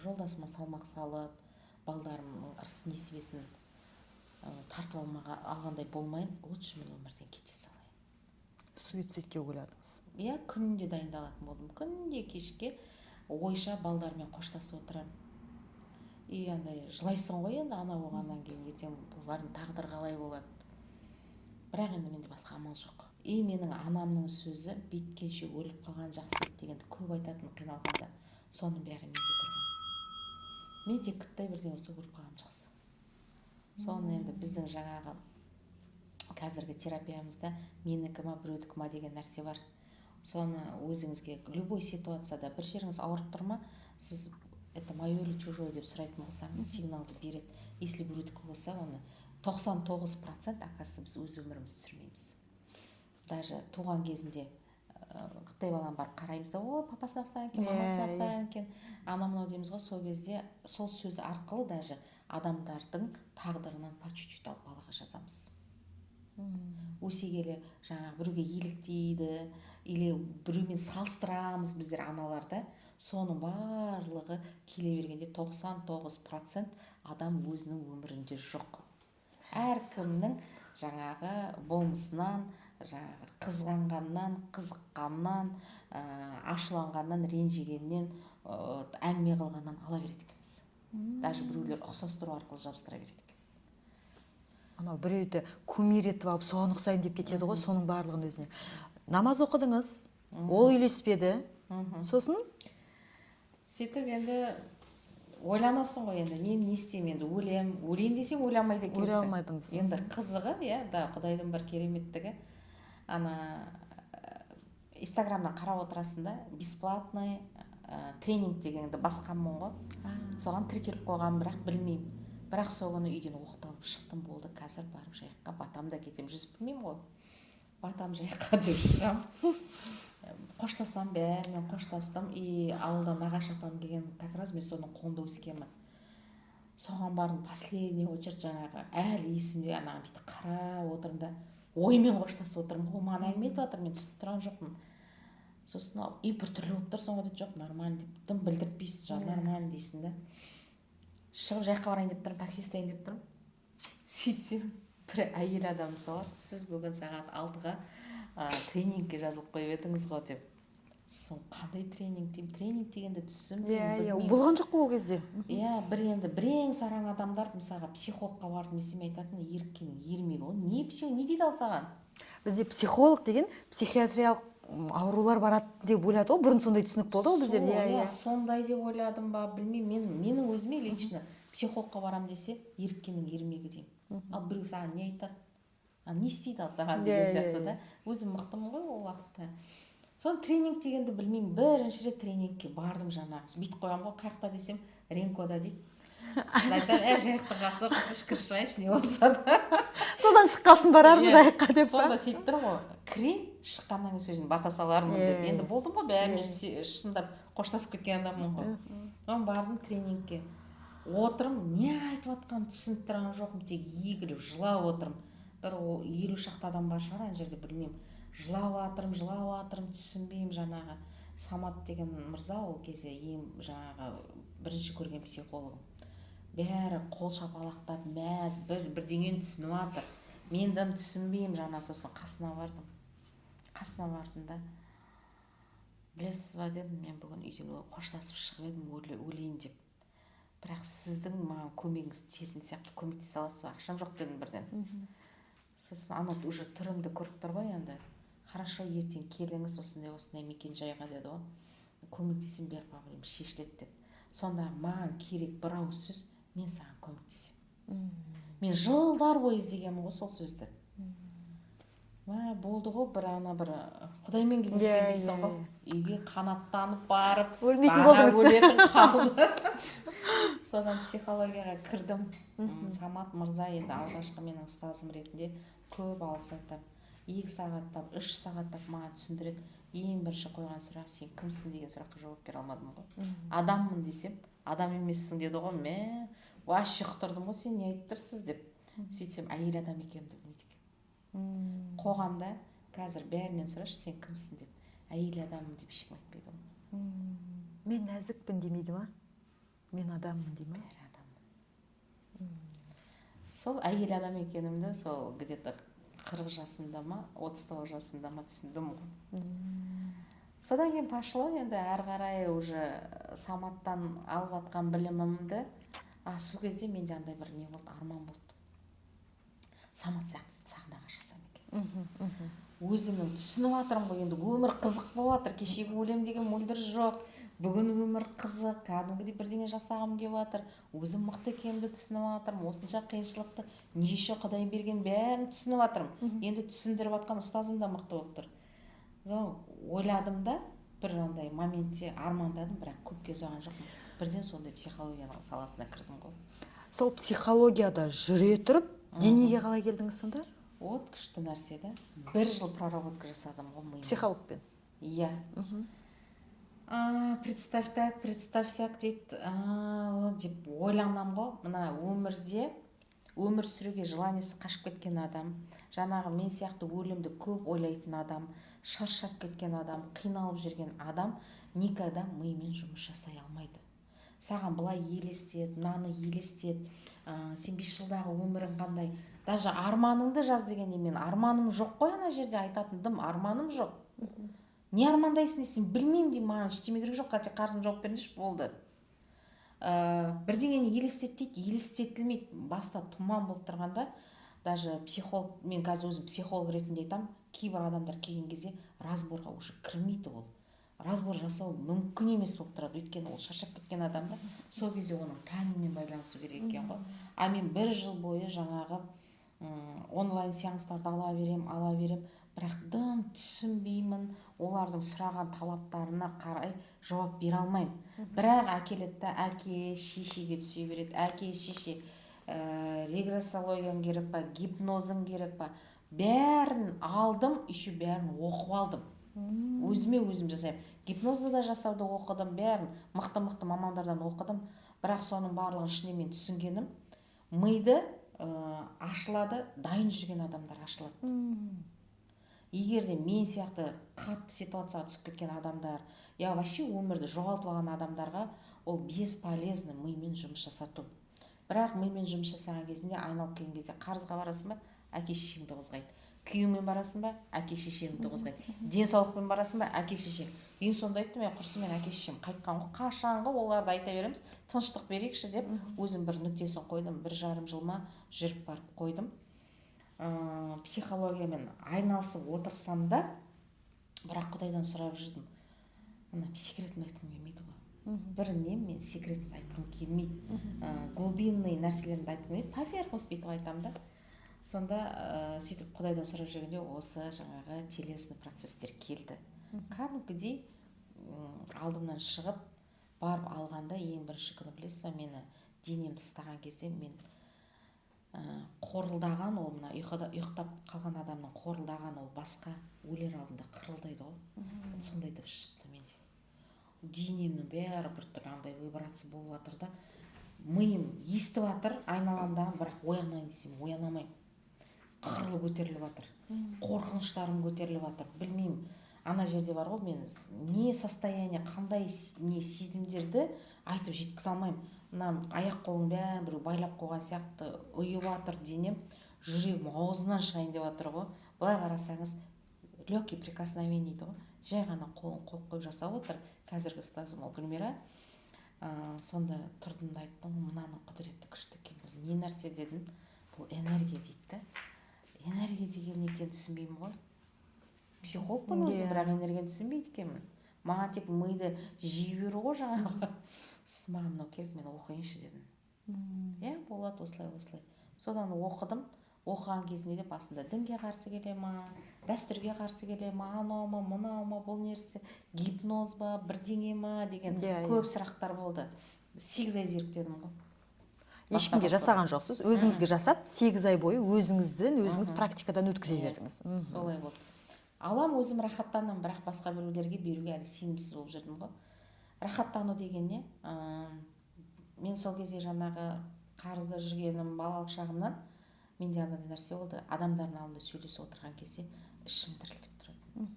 жолдасыма салмақ салып, балдарымның ырыс несібесін тартып алғандай болмайын, лучше мен өмірден кете салайын. Суицидке ойладыңыз? Иә, күнде дайындалатын болдым. Күнде кешке ойша балдармен қоштасып отырамын. И андай жылайсың ғой енді, ана болғаннан кейін ертең бұлардың тағдыры қалай болады. Бірақ енді менде басқа амал жоқ. И менің анамның сөзі, «Бүйткенше өліп қалған жақсы еді» дегенді көп айтатын қиналғанда. Соның бәрі менде тұрған. Мен тек кіттай бірдеңе болса, өліп қалғаным жақсы. Соны енді біздің жаңағы қазіргі терапиямызда «менікі ма, біреудікі ма» деген нәрсе бар. Соны өзіңізге любой ситуацияда бір жеріңіз ауырып тұр ма, сіз «это мое или чужое» деп сұрайтын болсаңыз, сигналды береді. Если біреудікі болса, оны 99%, оказывается, біз өз өмірімізді сүрмейміз. Даже туған кезінде қытай баланы барып қараймыз да, «О, папасына ұқсаған екен, мамасына ұқсаған екен», анау мынау дейміз ғой. Сол кезде сол сөз арқылы даже адамдардың тағдырынан по чуть чуть алып балаға жазамыз. Өсе келе жаңағы біреуге еліктейді или біреумен салыстырамыз біздер, аналар да. Соның барлығы келе бергенде 99% адам өзінің өмірінде жоқ. Әркімнің жаңағы болмысынан, жаңағы қызғанғаннан, қызыққаннан, ашуланғаннан, ренжігеннен, әңгіме қылғаннан ала береді екенбіз. Даже біреулер ұқсастыру арқылы жабыстыра береді екен. Анау біреуді кумир етіп алып, соған ұқсаймын деп кетеді ғой, соның барлығын өзіне. Намаз оқыдыңыз, ол үйлеспеді, сосын? Сөйтіп енді ойланасың ғой, енді не істеймін, енді өлем, өлейін десең, өле алмайды екенсің. Өле алмадыңыз. Енді қызығы, иә да, құдайдың бір кереметтігі, ана инстаграмнан қарап отырасың да, бесплатный тренинг дегенді басқанмын ғой. Соған тіркеліп қойғанмын, бірақ білмеймін. Бірақ сол күні үйден оқталып шықтым: болды, қазір барып жайыққа батам да кетемін, жүзіп білмеймін ғой, батам жайыққа деп шығамын. Қоштасамын, бәрімен қоштастым. И ауылдан нағашы апам келген как раз, мен соның қолында өскенмін. Соған бардым, последний очередь. Жаңағы әлі есімде, ана бүйтіп қарап отырмын да, оймен қоштасып отырмын. Ол маған әңгіме айтып жатыр, мен түсініп тұрған жоқпын. Сосын и біртүрлі болып тұрсың ғой, дейді. Жоқ, нормально деп дым білдіртпейсің, жаңағы нормально дейсің да. Шығып жайыққа барайын деп тұрмын, такси ұстайын деп тұрмын. Сөйтсем, бір әйел адам соғады: «Сіз бүгін сағат 6-ға тренингке жазылып қойып едіңіз ғой», – деп. Сосын «Қандай тренинг?» деймін. Тренинг дегенді түсінбеймін, Иә, білмеймін. болған жоқ қой ол кезде. Иә, бір енді бірең сараң адамдар, мысалға, психологқа бардым десем, айтатын: «Еріккеннің ермегі ғой, не психолог, не дейді ал саған?» Бізде психолог деген психиатриялық аурулар барады деп ойлады ғой бұрын, сондай түсінік болды ғой біздерде. Сол, Иә. иә, Иә. сондай деп ойладым ба, білмеймін. Мен менің өзіме лично психологқа барамын десе, «Еріккеннің ермегі» деймін. Ал біреу саған не айтады, ал не істейді ал саған деген сияқты да. Өзім мықтымын ғой ол уақытта. Соны тренинг дегенді білмеймін. Бірінші рет тренингке бардым, жаңағы бүйтіп қоямын ғой, «Қай жақта?» десем, «Ренкода» дейді. Сосын айтамын: «Ә, жайықтың қасы, қысыш, кіріп шығайыншы, не болса да». Содан шыққасын барармын Иә. жайыққа деп па? Сонда сөйтіп тұрмын ғой, кірейін, шыққаннан кейін сол жерден бата салармын деп. Енді болдым ғой, бәрімен шындап қоштасып кеткен адаммын ғой. Соны бардым тренингке, отырмын, не айтып жатқанын түсініп тұрған жоқпын, тек егіліп жылап отырмын. Бір 50 шақты адам бар шығар ана жерде, білмеймін. Жылап жатырмын, жылап жатырмын, түсінбеймін. Жаңағы Самат деген мырза, ол кезде ең жаңағы бірінші көрген психологым. Бәрі қол шапалақтап, мәз, бір бірдеңені түсініп жатыр, мен дым түсінбеймін жаңа. Сосын қасына бардым, қасына бардым да, «Білесіз ба, – дедім, – мен бүгін үйден қоштасып шығып едім өлейін деп, бірақ сіздің маған көмегіңіз тиетін сияқты, көмектесе аласыз ба? Ақшам жоқ», – дедім бірден. Сосын анау уже түрімді көріп тұр ғой енді. «Хорошо, ертең келіңіз осындай осындай мекен жайға», – деді ғой. «Көмектесем, бәрі проблема шешіледі», – деді. Сонда маған керек бір ауыз сөз: «Мен саған көмектесемін». Мен жылдар бойы іздегенмін ғой сол сөзді. Мә, болды ғой, бір ана бір құдаймен кездескен дейсің ғой. Үйге қанаттанып барып, Өлмейтін баға болдыңыз. өлетін қалды. Содан психологияға кірдім. Самат мырза енді алғашқы менің ұстазым ретінде көп алғыс айтамын. 2 сағаттап, 3 сағаттап маған түсіндіреді. Ең бірінші қойған сұрақ: «Сен кімсің?» деген сұраққа жауап бере алмадым ғой. «Адаммын» десем, «Адам емессің», – деді ғой. Мә, вообще құтырдым ғой, «Сен не айтып тұрсыз?» деп. Сөйтсем, әйел адам екенімді білмейді екен. Қоғамда қазір бәрінен сұрашы, сен кімсің деп, әйел адаммын деп ешкім айтпайды ғой. Мен нәзікпін демейді ма, мен адаммын дей ма? Бәрі адаммын. Сол әйел адам екенімді сол где-то 40 жасымда ма, 39 жасымда ма түсіндім ғой. Содан кейін пошло енді әрі қарай уже Саматтан алып жатқан білімімді. А сол кезде менде андай бір не болды, арман болды: Самат сияқты сахнаға шықсам екен. Өзімнің түсініп жатырмын ғой, енді өмір қызық болып жатыр. Кешегі өлем деген мөлдір жоқ, бүгін өмір қызық, кәдімгідей бірдеңе жасағым келіп жатыр. Өзім мықты екенімді түсініп жатырмын. Осынша қиыншылықты не үшін Құдай берген, бәрін түсініп жатырмын. Енді түсіндіріп жатқан ұстазым да мықты болып тұр. Ойладым да, бір андай моментте армандадым, бірақ көпке ұзаған жоқпын, бірден сондай психологияның саласына кірдім ғой. Сол психологияда жүре тұрып, денеге қалай келдіңіз сонда? Вот күшті нәрсе да. Бір жыл проработка жасадым ғой миыма. Психологпен? Иә. Представь так, представь сяк дейді деп ойланамын ғой. Мына өмірде өмір сүруге желание сі қашып кеткен адам, жаңағы мен сияқты өлімді көп ойлайтын адам, шаршап кеткен адам, қиналып жүрген адам никогда миымен жұмыс жасай алмайды. Саған былай елестет, мынаны елестет, сен 5 жылдағы өмірің қандай, даже арманыңды жаз дегенде, мен арманым жоқ қой. Ана жерде айтатын дым арманым жоқ. Не армандайсың десем, білмеймін деймін, маған ештеме керек жоқ, хотя қарызымды жауып беріңдерші, болды. Бірдеңені елестет дейді, елестетілмейді, баста тұман болып тұрғанда. Даже психолог, мен қазір өзім психолог ретінде айтамын, кейбір адамдар келген кезде разборға уже кірмейді. Ол разбор жасау мүмкін емес болып тұрады, өйткені ол шаршап кеткен адам да. Сол кезде оның тәнімен байланысу керек екен ғой. А мен бір жыл бойы жаңағы онлайн сеанстарды ала берем, ала берем, бірақ дым түсінбеймін, олардың сұраған талаптарына қарай жауап бере алмаймын. Бірақ әкеледі да, әке шешеге түсе береді. Әке шеше, регрессологияң керек па, гипнозың керек па, бәрін алдым, еще бәрін оқып алдым. Өзіме өзім жасаймын. Гипнозды да жасауды оқыдым, бәрін мықты мықты мамандардан оқыдым. Бірақ соның барлығын ішінде мен түсінгенім: миды ашылады, дайын жүрген адамдар ашылады. Егер де мен сияқты қатты ситуацияға түсіп кеткен адамдар, я вообще өмірді жоғалтып алған адамдарға ол бесполезно мимен жұмыс жасату. Бірақ мимен жұмыс жасаған кезінде, айналып келген кезде, қарызға барасың ба, әке шешеңді қозғайды, күйеуіңмен барасың ба, әке шешеңді қозғайды, денсаулықпен барасың ба, әке шешең. Ең соңында айттым: мен құрсын, мен әке шешем қайтқан ғой, қашанғы оларды айта береміз, тыныштық берейікші деп өзім бір нүктесін қойдым. 1,5 жыл ма жүріп барып қойдым. Психологиямен айналысып отырсам да, бірақ Құдайдан сұрап жүрдім. Мына секретімді айтқым келмейді ғой, бір нем, мен секретімді айтқым келмейді, глубинный нәрселерімді айтқым келмейді, поверхность бүйтіп айтамын да. Сонда сөйтіп Құдайдан сұрап жүргенде, осы жаңағы телесный процесстер келді кәдімгідей. Алдымнан шығып барып алғанда, ең бірінші күні, білесіз ба, мені денемді ұстаған кезде мен қорылдаған, ол мына ұйқыда ұйықтап қалған адамның қорылдаған, ол басқа, өлер алдында қырылдайды ғой, сондай дыбыс шықты менде. Денемнің бәрі біртүрлі андай вибрация болып жатыр да, миым естіп жатыр айналамдағыны, бірақ оянайын десем, ояна алмаймын. Қырылып көтеріліп жатыр, қорқыныштарым көтеріліп жатыр. Білмеймін, ана жерде бар ғой, мен не состояние, қандай не сезімдерді айтып жеткізе алмаймын. Мына аяқ қолым бәрін біреу байлап қойған сияқты, ұйып жатыр денем, жүрегім аузымнан шығайын деп жатыр ғой. Былай қарасаңыз, легкий прикосновение дейді ғой, жай ғана қолын қойып қойып жасап отыр қазіргі ұстазым, ол Гүлмира. Сонда тұрдым да айттым ғой: мынаның құдіреті күшті екен, бұл не нәрсе дедім. Бұл энергия дейді да. Энергия деген не екенін түсінбеймін ғой, психологпын өзі, бірақ энергияны түсінбейді екенмін. Маған тек миды жей беру ғой жаңағы. Сосын маған мынау керек, мен оқиыншы дедім. Иә, болады осылай осылай. Содан оқыдым. Оқыған кезінде де басында дінге қарсы келе ма, дәстүрге қарсы келе ма, анау ма, мынау ма, бұл нәрсе гипноз ба, бірдеңе ма деген Иә, иә. көп сұрақтар болды. 8 ай зерттедім ғой. Ешкімге Бастан. жасаған жоқсыз, өзіңізге жасап, 8 ай бойы өзіңізден өзіңіз практикадан өткізе Иә. бердіңіз. Солай болды. Алам, өзім рахаттанамын, бірақ басқа біреулерге беруге әлі сенімсіз болып жүрдім ғой. Рахаттану деген не? Мен сол кезде жаңағы қарызда жүргенім, балалық шағымнан. Менде андай нәрсе болды: адамдардың алдында сөйлесіп отырған кезде ішім дірілдеп тұратын.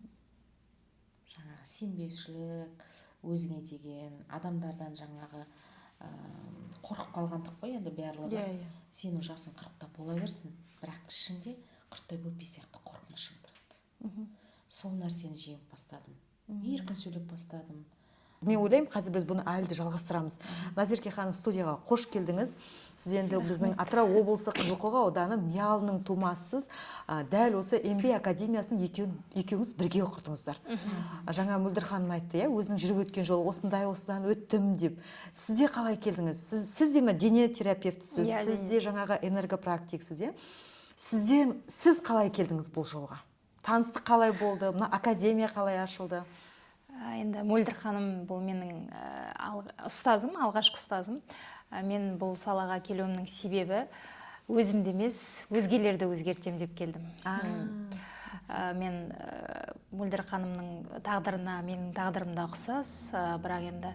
Жаңағы сенбеушілік өзіңе деген, адамдардан жаңағы қорқып қалғандық қой енді барлығы. иә иә Сенің жасың 40-та бола берсін, бірақ ішіңде құрттай бөпе сияқты қорқынышың тұрады. Сол нәрсені жеңіп бастадым, еркін сөйлеп бастадым. Мен ойлаймын, қазір біз бұны әлі де жалғастырамыз. Назерке ханым, студияға қош келдіңіз! Сіз енді біздің Атырау облысы, Қызылқоға ауданы, Миялының тумасысыз. Дәл осы МБ академиясын екеуіңіз бірге оқыдыңыздар. Жаңа Мөлдір ханым айтты, иә, өзінің жүріп өткен жолы осындай, осыдан өттім деп. Сіз де қалай келдіңіз? Сіз де ме дене терапевтісіз? Иә. Сіз де жаңағы энергопрактиксіз, иә? Сіз қалай келдіңіз бұл жолға? Таныстық қалай болды? Мына академия қалай ашылды? Енді Мөлдір ханым бұл менің ұстазым, алғашқы ұстазым. Мен бұл салаға келуімнің себебі өзімді емес, өзгелерді өзгертем деп келдім. Мен Мөлдір ханымның тағдырына менің тағдырым да ұқсас, бірақ енді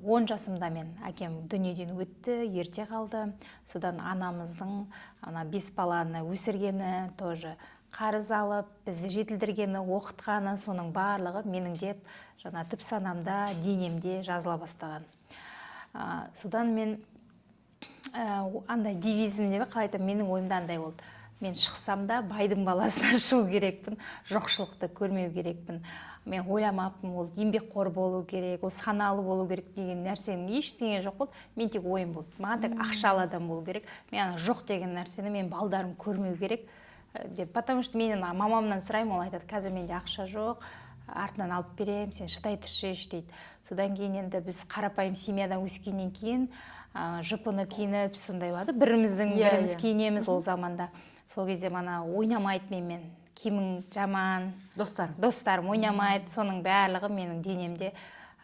10 жасымда мен әкем дүниеден өтті, ерте қалды. Содан анамыздың ана бес баланы өсіргені, тоже қарыз алып, бізді жетілдіргені, оқытқаны, соның барлығы менің деп жаңа түп санамда, денемде жазыла бастаған. Содан мен андай девизім деп қалай айтамын, менің ойымда андай болды: мен шықсам да, байдың баласына шығу керекпін, жоқшылықты көрмеу керекпін. Мен ойламаппын, ол еңбекқор болу керек, ол саналы болу керек деген нәрсенің ештеңе жоқ болды. Мен тек ойым болды: маған тек ақшалы адам болу керек, мен ана жоқ деген нәрсені мен балдарым көрмеу керек деп. Потому что мен ана мамамнан сұраймын, ол айтады: «Қазір менде ақша жоқ, артынан алып беремін, сен шыдай тұршы» дейді. Содан кейін енді біз қарапайым семьядан өскеннен кейін жұпыны киініп, сондай болады, біріміздің біріміз киінеміз ол заманда. Сол кезде мана ойнамайды менімен, киімің жаман. Достарым. Достарым ойнамайды. Соның барлығы менің денемде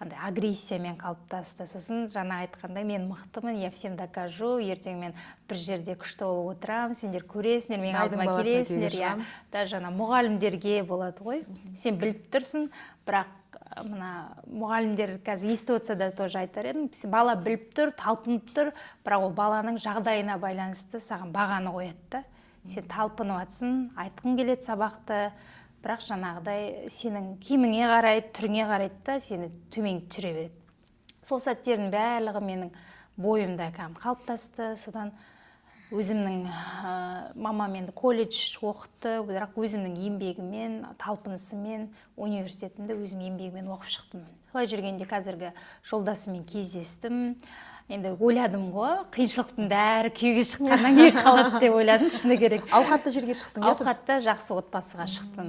андай агрессиямен қалыптасты. Сосын жаңа айтқандай, мен мықтымын, я всем докажу, ертең мен бір жерде күшті болып отырамын, сендер көресіңдер, менің Байдың алдыма баласына келесіңдер. күйеуге Иә. шығамын. Даже ана мұғалімдерге болады ғой, сен біліп тұрсың, бірақ мына мұғалімдер қазір естіп отырса да, тоже айтар едім: бала біліп тұр, талпынып тұр, бірақ ол баланың жағдайына байланысты саған бағаны қояды да. Сен талпынып жатсың, айтқың келеді сабақты, бірақ жаңағыдай сенің киіміңе қарайды, түріңе қарайды да, сені төмен түсіре береді. Сол сәттердің барлығы менің бойымда кәдімгі қалыптасты. Содан өзімнің мамам енді колледж оқытты, бірақ өзімнің еңбегіммен, талпынысыммен университетімді өзім еңбегіммен оқып шықтым. Солай жүргенде қазіргі жолдасыммен кездестім. Енді ойладым ғой, қиыншылықтың бәрі күйеуге шыққаннан кейін қалады деп ойладым, шыны керек. Ауқатты жерге шықтың, иә? Ауқатты, жақсы отбасыға шықтым.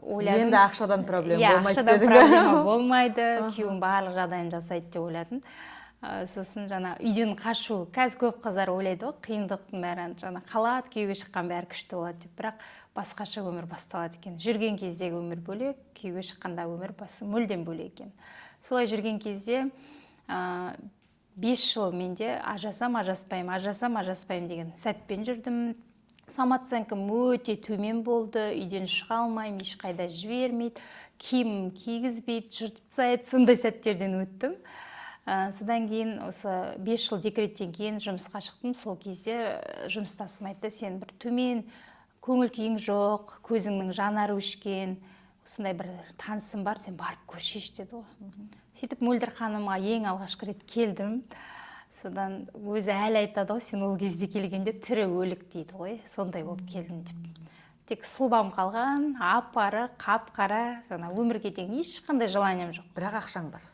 Ойладым Енді ақшадан проблема иә, болмайды ақшадан дедің бе? Проблема болмайды, күйеуім барлық жағдайын жасайды деп ойладым. Сосын жаңа үйден қашу, қазір көп қыздар ойлайды ғой, қиындықтың бәрі жаңа қалады, күйеуге шыққан бәрі күшті болады деп. Бірақ басқаша өмір басталады екен. Жүрген кездегі өмір бөлек, күйеуге шыққандағы өмір мүлдем бөлек екен. Солай жүрген кезде 5 жыл менде ажырасам, ажыраспаймын, ажырасам, ажыраспаймын деген сәтпен жүрдім. Самооценкам өте төмен болды, үйден шыға алмаймын, ешқайда жібермейді, киім кигізбейді, жыртып тастайды, сондай сәттерден өттім. Содан кейін осы 5 жыл декреттен кейін жұмысқа шықтым. Сол кезде жұмыстасым айтты: «Сен бір төмен, көңіл күйің жоқ, көзіңнің жанары өшкен, осындай бір танысым бар, сен барып көршеші», — деді ғой. Сөйтіп Мөлдір ханымға ең алғашқы рет келдім. Содан өзі әлі айтады ғой: «Сен ол кезде келгенде тірі өлік дейді ғой, сондай болып келдің», — деп. Тек сұлбам қалған, ап арық, қап қара, жаңа өмірге деген ешқандай желанием жоқ. Бірақ ақшаң бар.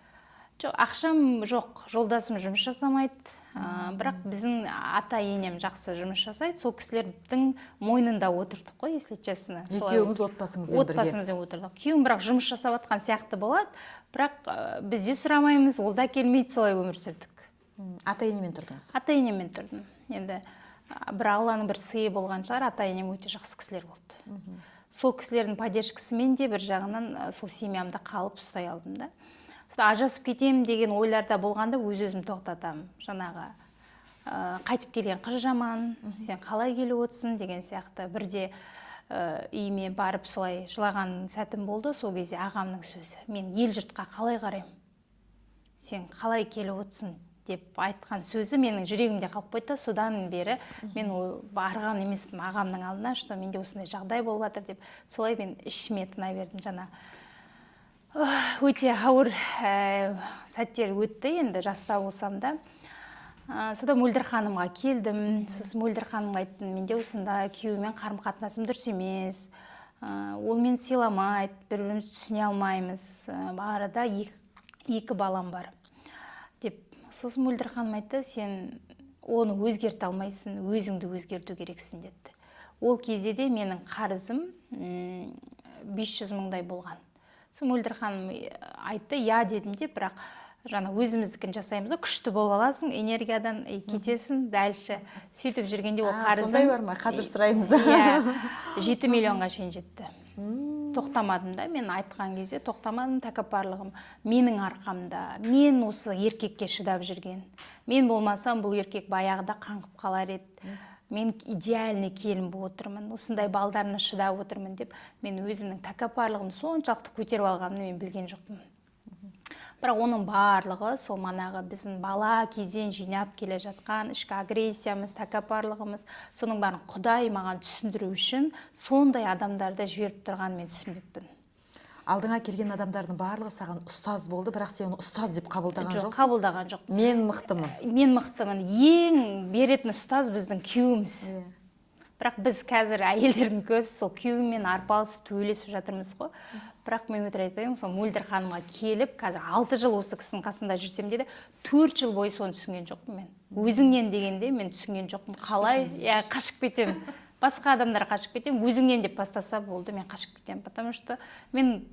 Жоқ, ақшам жоқ, жолдасым жұмыс жасамайды, бірақ біздің ата енем жақсы жұмыс жасайды, сол кісілердің мойнында отырдық қой, если честно. Солай. Екеуіңіз отбасыңызбен бірге. Отбасымызбен отырдық. Күйеуім бірақ жұмыс жасап жатқан сияқты болады, бірақ біз де сұрамаймыз, ол да келмейді, солай өмір сүрдік. Ата енемен тұрдыңыз? Ата енеммен тұрдым. Енді бір Алланың бір сыйы болған шығар, ата енем өте жақсы кісілер болды. Сол кісілердің поддержкасымен де бір жағынан сол семьямда қалып ұстай алдым да. Содан ажырасып кетемін деген ойларда болғанда өз өзім тоқтатамын. Жаңағы қайтып келген қыз жаман, сен қалай келіп отырсың деген сияқты. Бірде үйіме барып солай жылаған сәтім болды. Сол кезде ағамның сөзі: «Мен ел жұртқа қалай қараймын, сен қалай келіп отырсың?» Деп айтқан сөзі менің жүрегімде қалып қойды да, содан бері мен барған емеспін ағамның алдына, что менде осындай жағдай болып жатыр деп. Солай мен ішіме тына бердім. Жаңа өте ауыр сәттер өтті енді, жаста болсам да. Содан Мөлдір ханымға келдім. Сосын Мөлдір ханымға айттым: менде осындай күйеуіммен қарым қатынасым дұрыс емес, ол мені сыйламайды, бір бірімізді түсіне алмаймыз, арада екі балам бар деп. Сосын Мөлдір ханым айтты: сен оны өзгерте алмайсың, өзіңді өзгерту керексің деді. Ол кезде де менің қарызым 500 мыңдай болған. Сол Мөлдір ханым айтты, иә дедім де, бірақ жаңа өзіміздікін жасаймыз ғой, күшті болып аласың энергиядан и кетесің дальше. Сөйтіп жүргенде ол қарызым Сондай бар ма? Қазір сұраймыз. Иә, 7 миллионға шейін жетті. Тоқтамадым да, мен айтқан кезде тоқтамадым. Тәкаппарлығым менің арқамда, мен осы еркекке шыдап жүрген, мен болмасам, бұл еркек баяғыда қаңғып қалар еді, мен идеальный келін болып отырмын, осындай балдарына шыдап отырмын деп, мен өзімнің тәкаппарлығымды соншалықты көтеріп алғанымды мен білген жоқпын. Бірақ оның барлығы сол манағы біздің бала кезден жинап келе жатқан ішкі агрессиямыз, тәкаппарлығымыз, соның бәрін Құдай маған түсіндіру үшін сондай адамдарды жіберіп тұрғанын мен түсінбеппін. Алдыңа келген адамдардың барлығы саған ұстаз болды, бірақ сен оны ұстаз деп қабылдаған Жоқ, жоқсың. қабылдаған жоқ. Мен мықтымын. Мен мықтымын. Ең беретін ұстаз біздің күйеуіміз. Бірақ біз қазір, әйелдердің көбісі, сол күйеуімен арпалысып, төбелесіп жатырмыз ғой. Бірақ мен өтірік айтпаймын, сол Мөлдір ханымға келіп, қазір 6 жыл осы кісінің қасында жүрсем де, 4 жыл бойы соны түсінген жоқпын. Мен өзіңнен дегенде мен түсінген жоқпын қалай. Иә, қашып кетемін, басқа адамдар қашып кетемін, өзіңнен деп бастаса болды, мен қашып кетемін. Потому что мен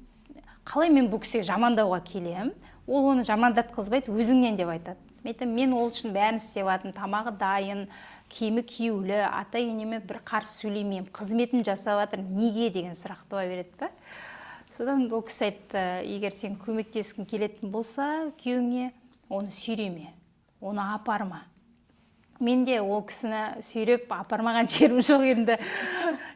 қалай мен бұл кісіге жамандауға келемін, ол оны жамандатқызбайды, өзіңнен деп айтады. Мен айтамын, мен ол үшін бәрін істеп жатырмын: тамағы дайын, киімі киюлі, ата енеме бір қарсы сөйлемеймін, қызметін жасап жатырмын, неге деген сұрақ туа береді да. Содан ол кісі айтты: егер сен көмектескің келетін болса күйеуіңе, оны сүйреме, оны апарма. Мен де ол кісіні сүйреп апармаған жерім жоқ енді.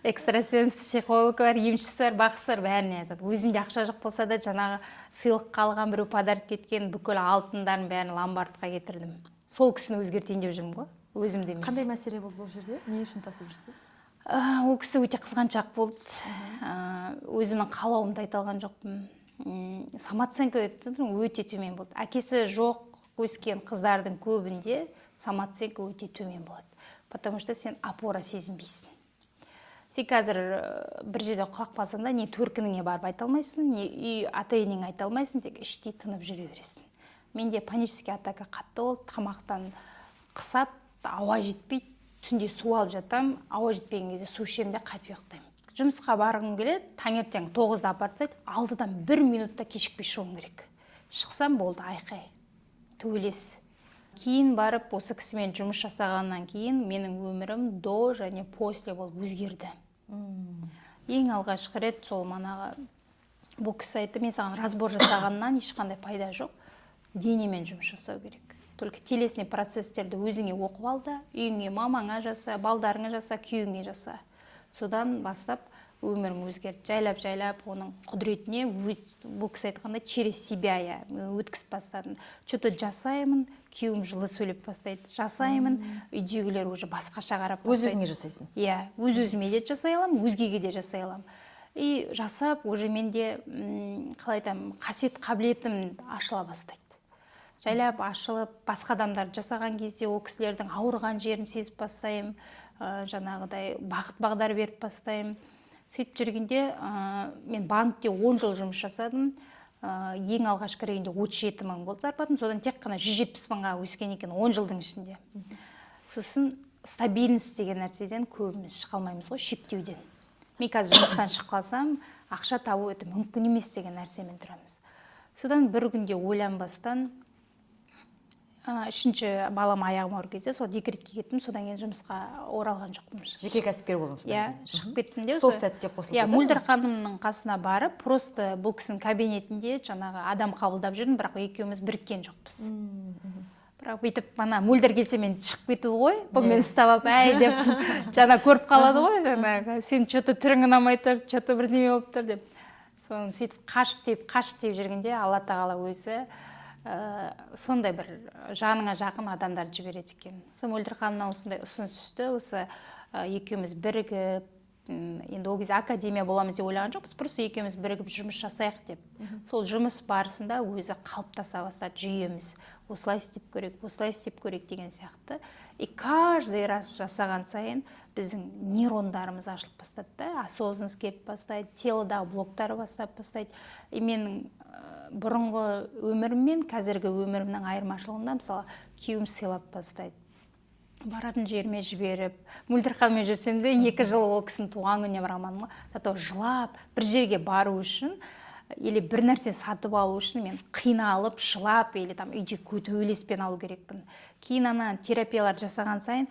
Экстрасенс, психолог бар, емшісі бар, бақсысы бар, бәріне айтады. Өзімде ақша жоқ болса да, жаңағы сыйлыққа алған, біреу подарок кеткен бүкіл алтындардың бәрін ломбардқа кетірдім. Сол кісіні өзгертейін деп жүрмін ғой, өзімді емес. Қандай мәселе болды бұл жерде? Не үшін тасып жүрсіз? Ол кісі өте қызғаншақ болды. Өзімнің қалауымды айта алған жоқпын. Самооценка өте төмен болды. Әкесі жоқ өскен қыздардың көбінде самооценка өте төмен болады, потому что сен опора сезінбейсің. Сен қазір бір жерде құлап қалсаң да, не төркініңе барып айта алмайсың, не үй ата енеңе айта алмайсың, тек іштей тынып жүре бересің. Менде панический атака қатты болды. Тамақтан қысады, ауа жетпейді, түнде су алып жатамын, ауа жетпеген кезде су ішемін де, қайтып ұйықтаймын. Жұмысқа барғым келеді, таңертең 9-да апарып тастайды, 6-дан бір минутта кешікпей шығуым керек. Шықсам болды, айқай, төбелес. Кейін барып осы кісімен жұмыс жасағаннан кейін менің өмірім до және после болып өзгерді. Ең алғашқы рет сол манағы бұл кісі айтты: мен саған разбор жасағаннан ешқандай пайда жоқ, денемен жұмыс жасау керек, только телесный процесстерді өзіңе оқып ал да, үйіңе, мамаңа жаса, балдарыңа жаса, күйеуіңе жаса. Содан бастап өмірім өзгерді жайлап жайлап оның құдіретіне өз, бұл кісі айтқандай, через себя я өткізіп бастадым. Че то жасаймын, күйеуім жылы сөйлеп бастайды, жасаймын, үйдегілер уже басқаша қарап Өз бастайды. Өзіңе жасайсың. Иә, өз өзіме де жасай аламын, өзгеге де жасай аламын. И жасап уже менде қалай айтамын, қасиет қабілетім ашыла бастайды жайлап ашылып, басқа адамдар жасаған кезде ол кісілердің ауырған жерін сезіп бастаймын, жаңағыдай бағыт бағдар беріп бастаймын. Сөйтіп жүргенде мен банкте 10 жыл жұмыс жасадым. Ең алғаш кіргенде 37 мың болды зарплатам, содан тек қана 170 мыңға өскен екен 10 жылдың ішінде. Сосын стабильность деген нәрседен көбіміз шыға алмаймыз ғой, шектеуден. Мен қазір жұмыстан шығып қалсам, ақша табу это мүмкін емес деген нәрсемен тұрамыз. Содан бір күнде ойланбастан, үшінші балам аяғым ауыр кезде сол декретке кеттім. Содан кейін жұмысқа оралған жоқпын. Жеке кәсіпкер болдың содан Иә, кейін. шығып кеттім де. Сол сәтте қосылып Иә. кетті. Мөлдір ханымның қасына барып, просто бұл кісінің кабинетінде жаңағы адам қабылдап жүрдім, бірақ екеуміз біріккен жоқпыз. Бірақ бүйтіп ана Мөлдір келсе, мен шығып кету ғой, бұл мені ұстап алып, әй деп, жаңа көріп қалады ғой, жаңағы сен че то түрің ұнамай тұр, че то бірдеме болып тұр деп. Соны сөйтіп қашып теуіп, қашып теуіп жүргенде, Алла тағала өзі Сондай бір жаныңа жақын адамдарды жібереді екен. Сол Мөлдір ханымнан осындай ұсыныс түсті. Осы екеуміз бірігіп, енді ол кезде академия боламыз деп ойлаған жоқпыз, просто екеуміз бірігіп жұмыс жасайық деп. Сол жұмыс барысында өзі қалыптаса бастады жүйеміз: осылай істеп көрейік, осылай істеп көрейік деген сияқты. И каждый раз жасаған сайын біздің нейрондарымыз ашылып бастады да, осознанность келіп бастайды, тело дағы блоктар бастап бастайды. И менің бұрынғы өмірім мен қазіргі өмірімнің айырмашылығында, мысалы, күйеуім сыйлап бастайды, баратын жеріме жіберіп. Мөлдір ханыммен жүрсем де, 2 жыл ол кісінің туған күніне бара алмадым ғой. Зато жылап бір жерге бару үшін или бір нәрсе сатып алу үшін мен қиналып, жылап или там үйде төбелеспен алу керекпін. Кейін ана терапиялар жасаған сайын,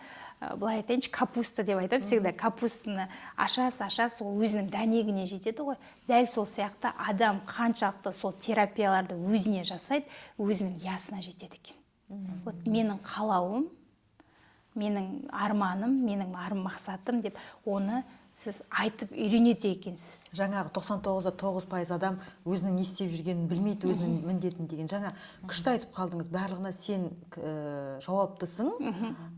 былай айтайыншы, капуста деп айтамын всегда, капустаны ашасыз, ашасыз, ол өзінің дәнегіне жетеді ғой. Дәл сол сияқты адам қаншалықты сол терапияларды өзіне жасайды, өзінің я сына жетеді екен. Вот менің қалауым, менің арманым, менің мақсатым деп, оны сіз айтып үйренеді екенсіз. Жаңағы 99,9% адам өзінің не істеп жүргенін білмейді, өзінің міндетін деген. Жаңа күшті айтып қалдыңыз: барлығына сен жауаптысың,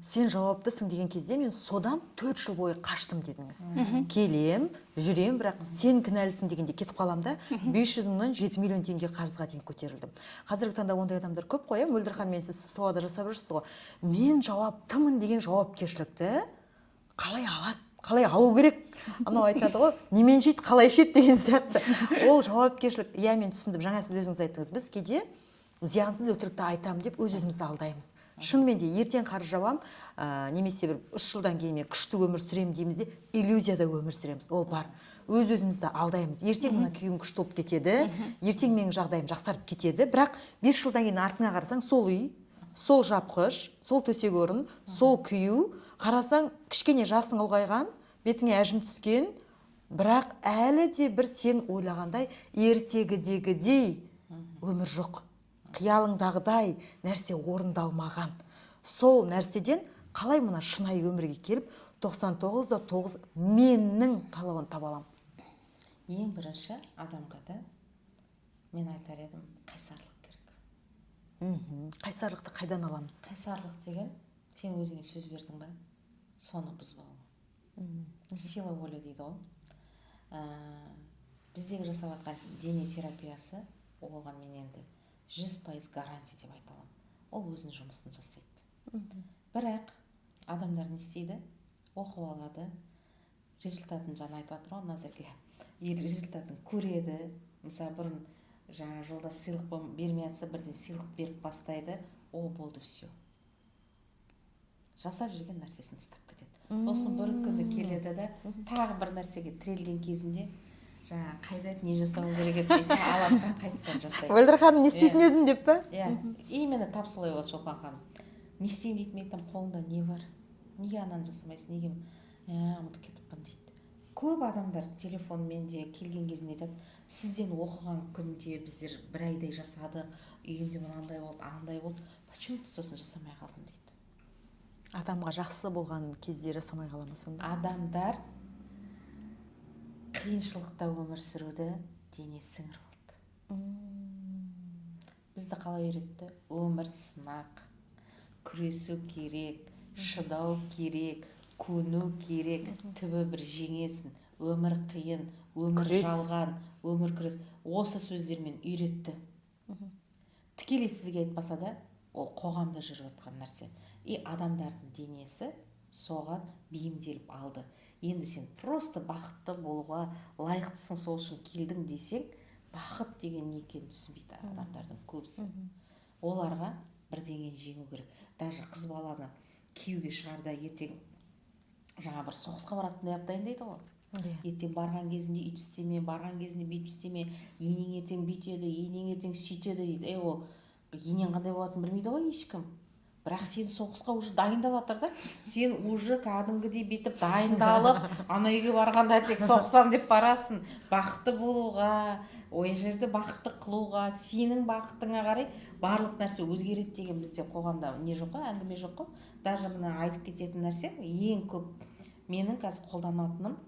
сен жауаптысың деген кезде, мен содан 4 жыл бойы қаштым дедіңіз. Келем, жүрем, бірақ сен кінәлісің дегенде кетіп қаламын да, 500 мыңнан 7 миллион теңге қарызға дейін көтерілдім. Қазіргі таңда ондай адамдар көп қой, иә? Мөлдір ханым, мен сіз салада жасап жүрсіз ғой. Мен жауаптымын деген жауапкершілікті қалай алады, қалай алу керек? Анау айтады ғой, немен жейді, қалай ішеді деген сияқты. Ол жауапкершілік, иә, мен түсіндім. Жаңа сіз өзіңіз айттыңыз, біз кейде зиянсыз өтірікті айтамын деп өз өзімізді алдаймыз. Шынымен де ертең қарыз жабамын, немесе бір 3 жылдан кейін мен күшті өмір сүремін дейміз де, иллюзияда өмір сүреміз. Ол бар, өз өзімізді алдаймыз: ертең мына күйеуім күшті болып кетеді, ертең менің жағдайым жақсарып кетеді. Бірақ 5 жылдан кейін артыңа қарасаң, сол үй, сол жапқыш, сол төсек орын, сол күйеу. Қарасаң, кішкене жасың ұлғайған, бетіңе әжім түскен, бірақ әлі де бір сен ойлағандай ертегідегідей өмір жоқ, қиялыңдағыдай нәрсе орындалмаған. Сол нәрседен қалай мына шынайы өмірге келіп, 99 да 9 меннің қалауын таба аламын? Ең бірінші адамға да мен айтар едім, қайсарлық керек. Қайсарлықты қайдан аламыз? Қайсарлық деген сен өзіңе сөз бердің ба, соны бұзбау. Сила воли дейді ғой. Біздегі жасап жатқан дене терапиясы, оған мен енді 100% гарантия деп айта аламын, ол өзінің жұмысын жасайды. Бірақ адамдар не істейді? Оқып алады, результатын, жаңа айтып жатыр ғой Назерке, и результатын көреді. Мысалы, бұрын жаңа жолдас сыйлық бермей жатса, бірден сыйлық беріп бастайды. О, болды, все, жасап жүрген нәрсесін тастап кетеді. Сосын бір күні келеді да, тағы бір нәрсеге тірелген кезінде, жаңағы қайда еді, не жасау керек еді дейді, алады да, қайтадан жасайды. Мөлдір ханым, не істейтін едім деп па? Иә, именно тап солай болады. Шолпан ханым, не істеймін дейді. Мен айтамын: қолыңда не бар, неге ананы жасамайсың, неге? Ә, ұмытып кетіппін дейді. Көп адамдар телефонмен де келген кезінде айтады: сізден оқыған күнде біздер бір айдай жасадық, үйімде мынандай болды, анандай болды, почему то сосын жасамай қалдым дейді. Адамға жақсы болған кезде жасамай қала ма сонда? Адамдар қиыншылықта өмір сүруді дене сіңіріп алды. Бізді қалай үйретті? Өмір сынақ, күресу керек, шыдау керек, көну керек, түбі бір жеңесің, өмір қиын, өмір Күрес. жалған, өмір күрес. Осы сөздермен үйретті. Тікелей сізге айтпаса да, ол қоғамда жүріп жатқан нәрсе. И адамдардың денесі соған бейімделіп алды. Енді сен просто бақытты болуға лайықтысың, сол үшін келдің десең, бақыт деген не екенін түсінбейді адамдардың көбісі. Оларға бірдеңені жеңу керек. Даже қыз баланы күйеуге шығарда ертең жаңа бір соғысқа баратындай қылып дайындайды ғой. Ертең барған кезінде өйтіп істеме, барған кезінде бүйтіп істеме, енең ертең бүйтеді, енең ертең сөйтеді дейді. Е, ол енең қандай болатынын білмейді ғой ешкім, бірақ сені соғысқа уже дайындап жатыр да. Сен уже кәдімгідей бүйтіп дайындалып, ана үйге барғанда тек соғысам деп барасың. Бақытты болуға, ол жерде бақытты қылуға, сенің бақытыңа қарай барлық нәрсе өзгереді деген бізде қоғамда не жоқ қой, әңгіме жоқ қой. Даже мына айтып кететін нәрсем, ең көп менің қазір қолданатыным,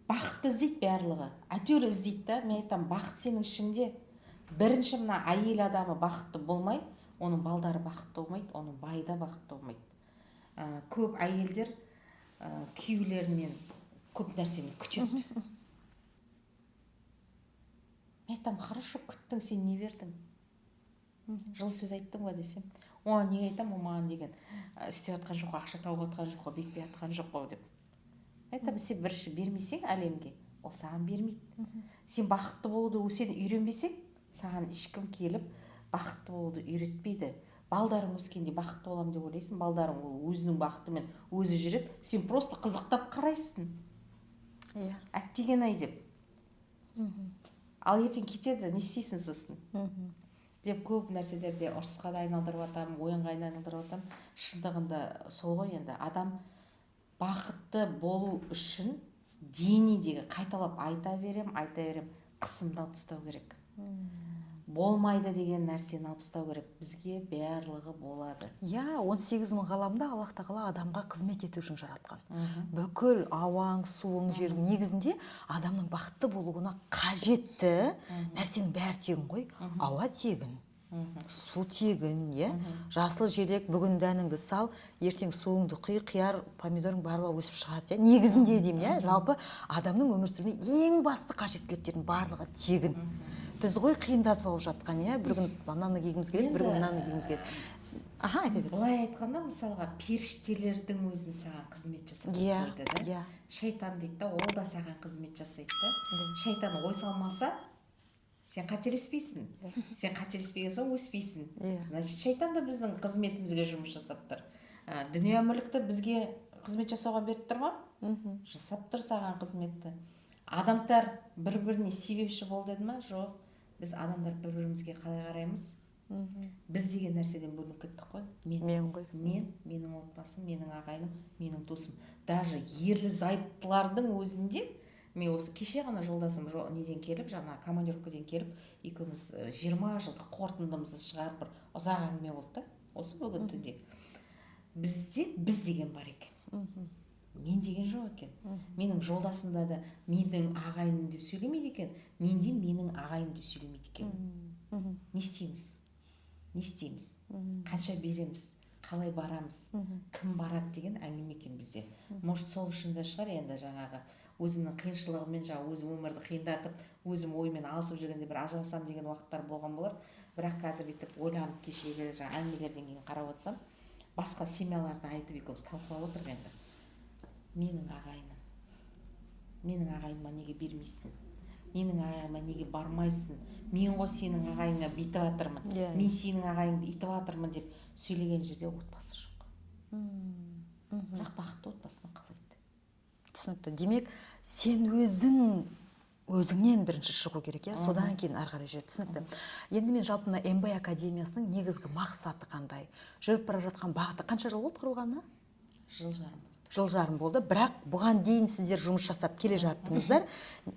бақытты іздейді барлығы, әйтеуір іздейді да. Мен айтамын: бақыт сенің ішіңде. Бірінші мына әйел адамы бақытты болмай, оның балдары бақытты болмайды, оның байы да бақытты болмайды. Көп әйелдер күйеулерінен көп нәрсені күтеді. Мен айтамын: «Хорошо, күттің, сен не бердің? Жылы сөз айттың ба?» — десем, «Оған неге айтамын, ол маған деген істеп жатқан жоқ қой, ақша тауып жатқан жоқ қой, бүйтпей жатқан жоқ қой», — деп айтамын. Сен бірінші бермесең әлемге, ол саған бермейді. Сен бақытты болуды сен үйренбесең, саған ешкім келіп бақытты болуды үйретпейді. Балдарың өскенде бақытты боламын деп ойлайсың. Балдарың ол өзінің бақытымен өзі жүреді, сен просто қызықтап қарайсың, әттеген ай деп. Ал ертең кетеді, не істейсің сосын деп көп нәрселерде ұрысқа да айналдырып жатамын, ойынға да айналдырып жатамын. Шындығында сол ғой енді. Адам бақытты болу үшін денедегі, қайталап айта берем, айта берем, қысымды алып тастау керек, болмайды деген нәрсені алып тастау керек. Бізге барлығы болады. Иә, 18 мың ғаламда Аллах тағала адамға қызмет ету үшін жаратқан. Бүкіл ауаң, суың, жерің, негізінде адамның бақытты болуына қажетті нәрсенің бәрі тегін ғой. Ауа тегін, су тегін, иә, жасыл желек. Бүгін дәніңді сал, ертең суыңды құй, қияр, помидорың, барлығы өсіп шығады, иә. Негізінде деймін, иә, жалпы адамның өмір сүруіне ең басты қажеттіліктердің барлығы тегін. Біз ғой қиындатып алып жатқан, иә. Бір күн ананы кигіміз келеді, бір күн мынаны кигіміз келеді. Аха, айта беріңіз. Былай айтқанда, мысалға, періштелердің өзін саған қызмет жасап қойды да. Шайтан дейді да, ол да саған қызмет жасайды да. Шайтан ой салмаса, сен қателеспейсің, сен қателеспеген соң өспейсің. Значит, шайтан да біздің қызметімізге жұмыс жасап тұр. Дүние мүлікті бізге қызмет жасауға беріп тұр ма? Жасап тұр саған қызметті. Адамдар бір біріне себепші бол деді ма? Жоқ. Біз, адамдар, бір бірімізге қалай қараймыз? Біз деген нәрседен бөлініп кеттік қой. Мен, Мен ғой. мен, менің отбасым, менің ағайыным, менің туысым. Даже ерлі зайыптылардың өзінде, мен осы кеше ғана жолдасым неден келіп, жаңа командировкадан келіп, екеуміз 20 жылдық қорытындымызды шығарып, бір ұзақ әңгіме болды да. Осы бүгін түнде бізде біз деген бар екен, мен деген жоқ екен. Менің жолдасымда да менің ағайыным деп сөйлемейді екен, мен де менің ағайыным деп сөйлемейді екен. Не істейміз, не істейміз, қанша береміз, қалай барамыз, кім барады деген әңгіме екен бізде. Может, сол үшін де шығар енді, жаңағы өзімнің қиыншылығыммен, жаңағы өзім өмірді қиындатып, өзім оймен алысып жүргенде бір ажырасамын деген уақыттар болған болар. Бірақ қазір бүйтіп ойланып, кешегі жаңағы әңгімелерден кейін қарап отырсам, басқа семьяларды айтып, екеуміз талқылап отырмық енді. Менің ағайыным, менің ағайыныма неге бермейсің, менің ағайыныма неге бармайсың, мен ғой сенің ағайыныңа бүйтіп жатырмын, мен сенің ағайыныңды үйтіп жатырмын деп сөйлеген жерде отбасы жоқ. Бірақ бақытты отбасыны қалайды. Түсінікті. Демек, сен өзің өзіңнен бірінші шығу керек, иә, содан кейін ары қарай жүреді. Түсінікті. Енді мен жалпы мына МБ академиясының негізгі мақсаты қандай, жүріп бара жатқан бағыты? Қанша жыл болды құрылғанына? Жыл жарым болды. Жыл жарым болды, бірақ бұған дейін сіздер жұмыс жасап келе жаттыңыздар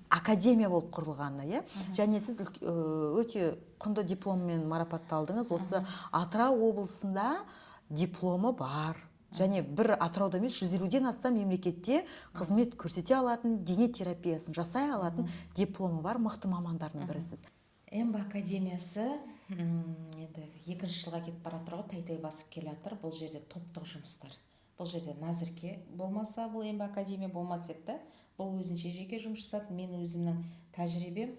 академия болып құрылғанына, иә. Және сіз өте құнды дипломмен марапатталдыңыз. Осы Атырау облысында дипломы бар және бір Атырауда емес, 150-ден астам мемлекетте қызмет көрсете алатын, дене терапиясын жасай алатын дипломы бар мықты мамандардың бірісіз. МБ академиясы енді екінші жылға кетіп бара жатыр ғой, тай тай басып келе жатыр. Бұл жерде топтық жұмыстар. Бұл жерде Назерке болмаса, бұл МБ академия болмас еді да. Бұл өзінше жеке жұмыс жасады. Мен өзімнің тәжірибем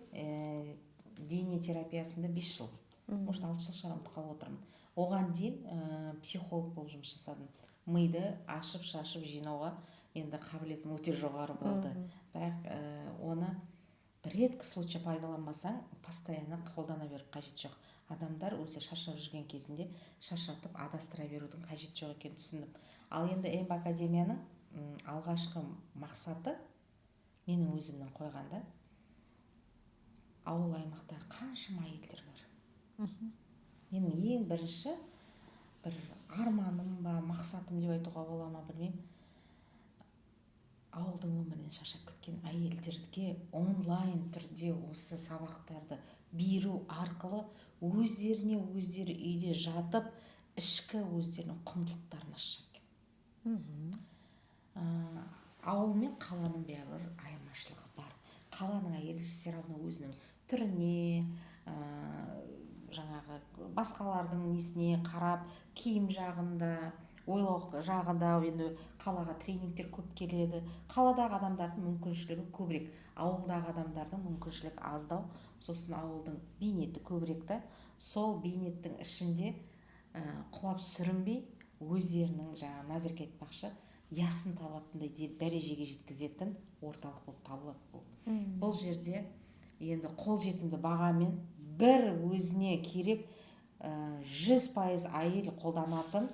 дене терапиясында 5 жыл, может, 6 жыл шығар, ұмытып қалып отырмын. Оған дейін психолог болып жұмыс жасадым. Миды ашып шашып жинауға енді қабілетім өте жоғары болды. Бірақ оны бір редко случай пайдаланбасаң, постоянно қолдана беріп қажет жоқ. Адамдар өзі шаршап жүрген кезінде шаршатып, адастыра берудің қажеті жоқ екенін түсіндім. Ал енді МБ академияның алғашқы мақсаты менің өзімнің қойғанда, ауыл аймақта қаншама әйелдер бар. Менің ең бірінші бір арманым ба, мақсатым деп айтуға бола ма, білмеймін, ауылдың өмірінен шаршап кеткен әйелдерге онлайн түрде осы сабақтарды беру арқылы өздеріне өздері үйде жатып, ішкі өздерінің құндылықтарын ашса екен. Ауыл мен қаланың бәрібір айырмашылығы бар. Қаланың әйелі все равно өзінің түріне, Жаңағы басқалардың несіне қарап, киім жағында, ойлау жағында. Енді қалаға тренингтер көп келеді, қаладағы адамдардың мүмкіншілігі көбірек, ауылдағы адамдардың мүмкіншілігі аздау. Сосын ауылдың бейнеті көбірек та. Сол бейнеттің ішінде құлап сүрінбей, өздерінің, жаңағы Назерке айтпақшы, ясын табатындай дәрежеге жеткізетін орталық болып табылады бұл. Бұл жерде енді қолжетімді бағамен бір өзіне керек, 100% әйел қолданатын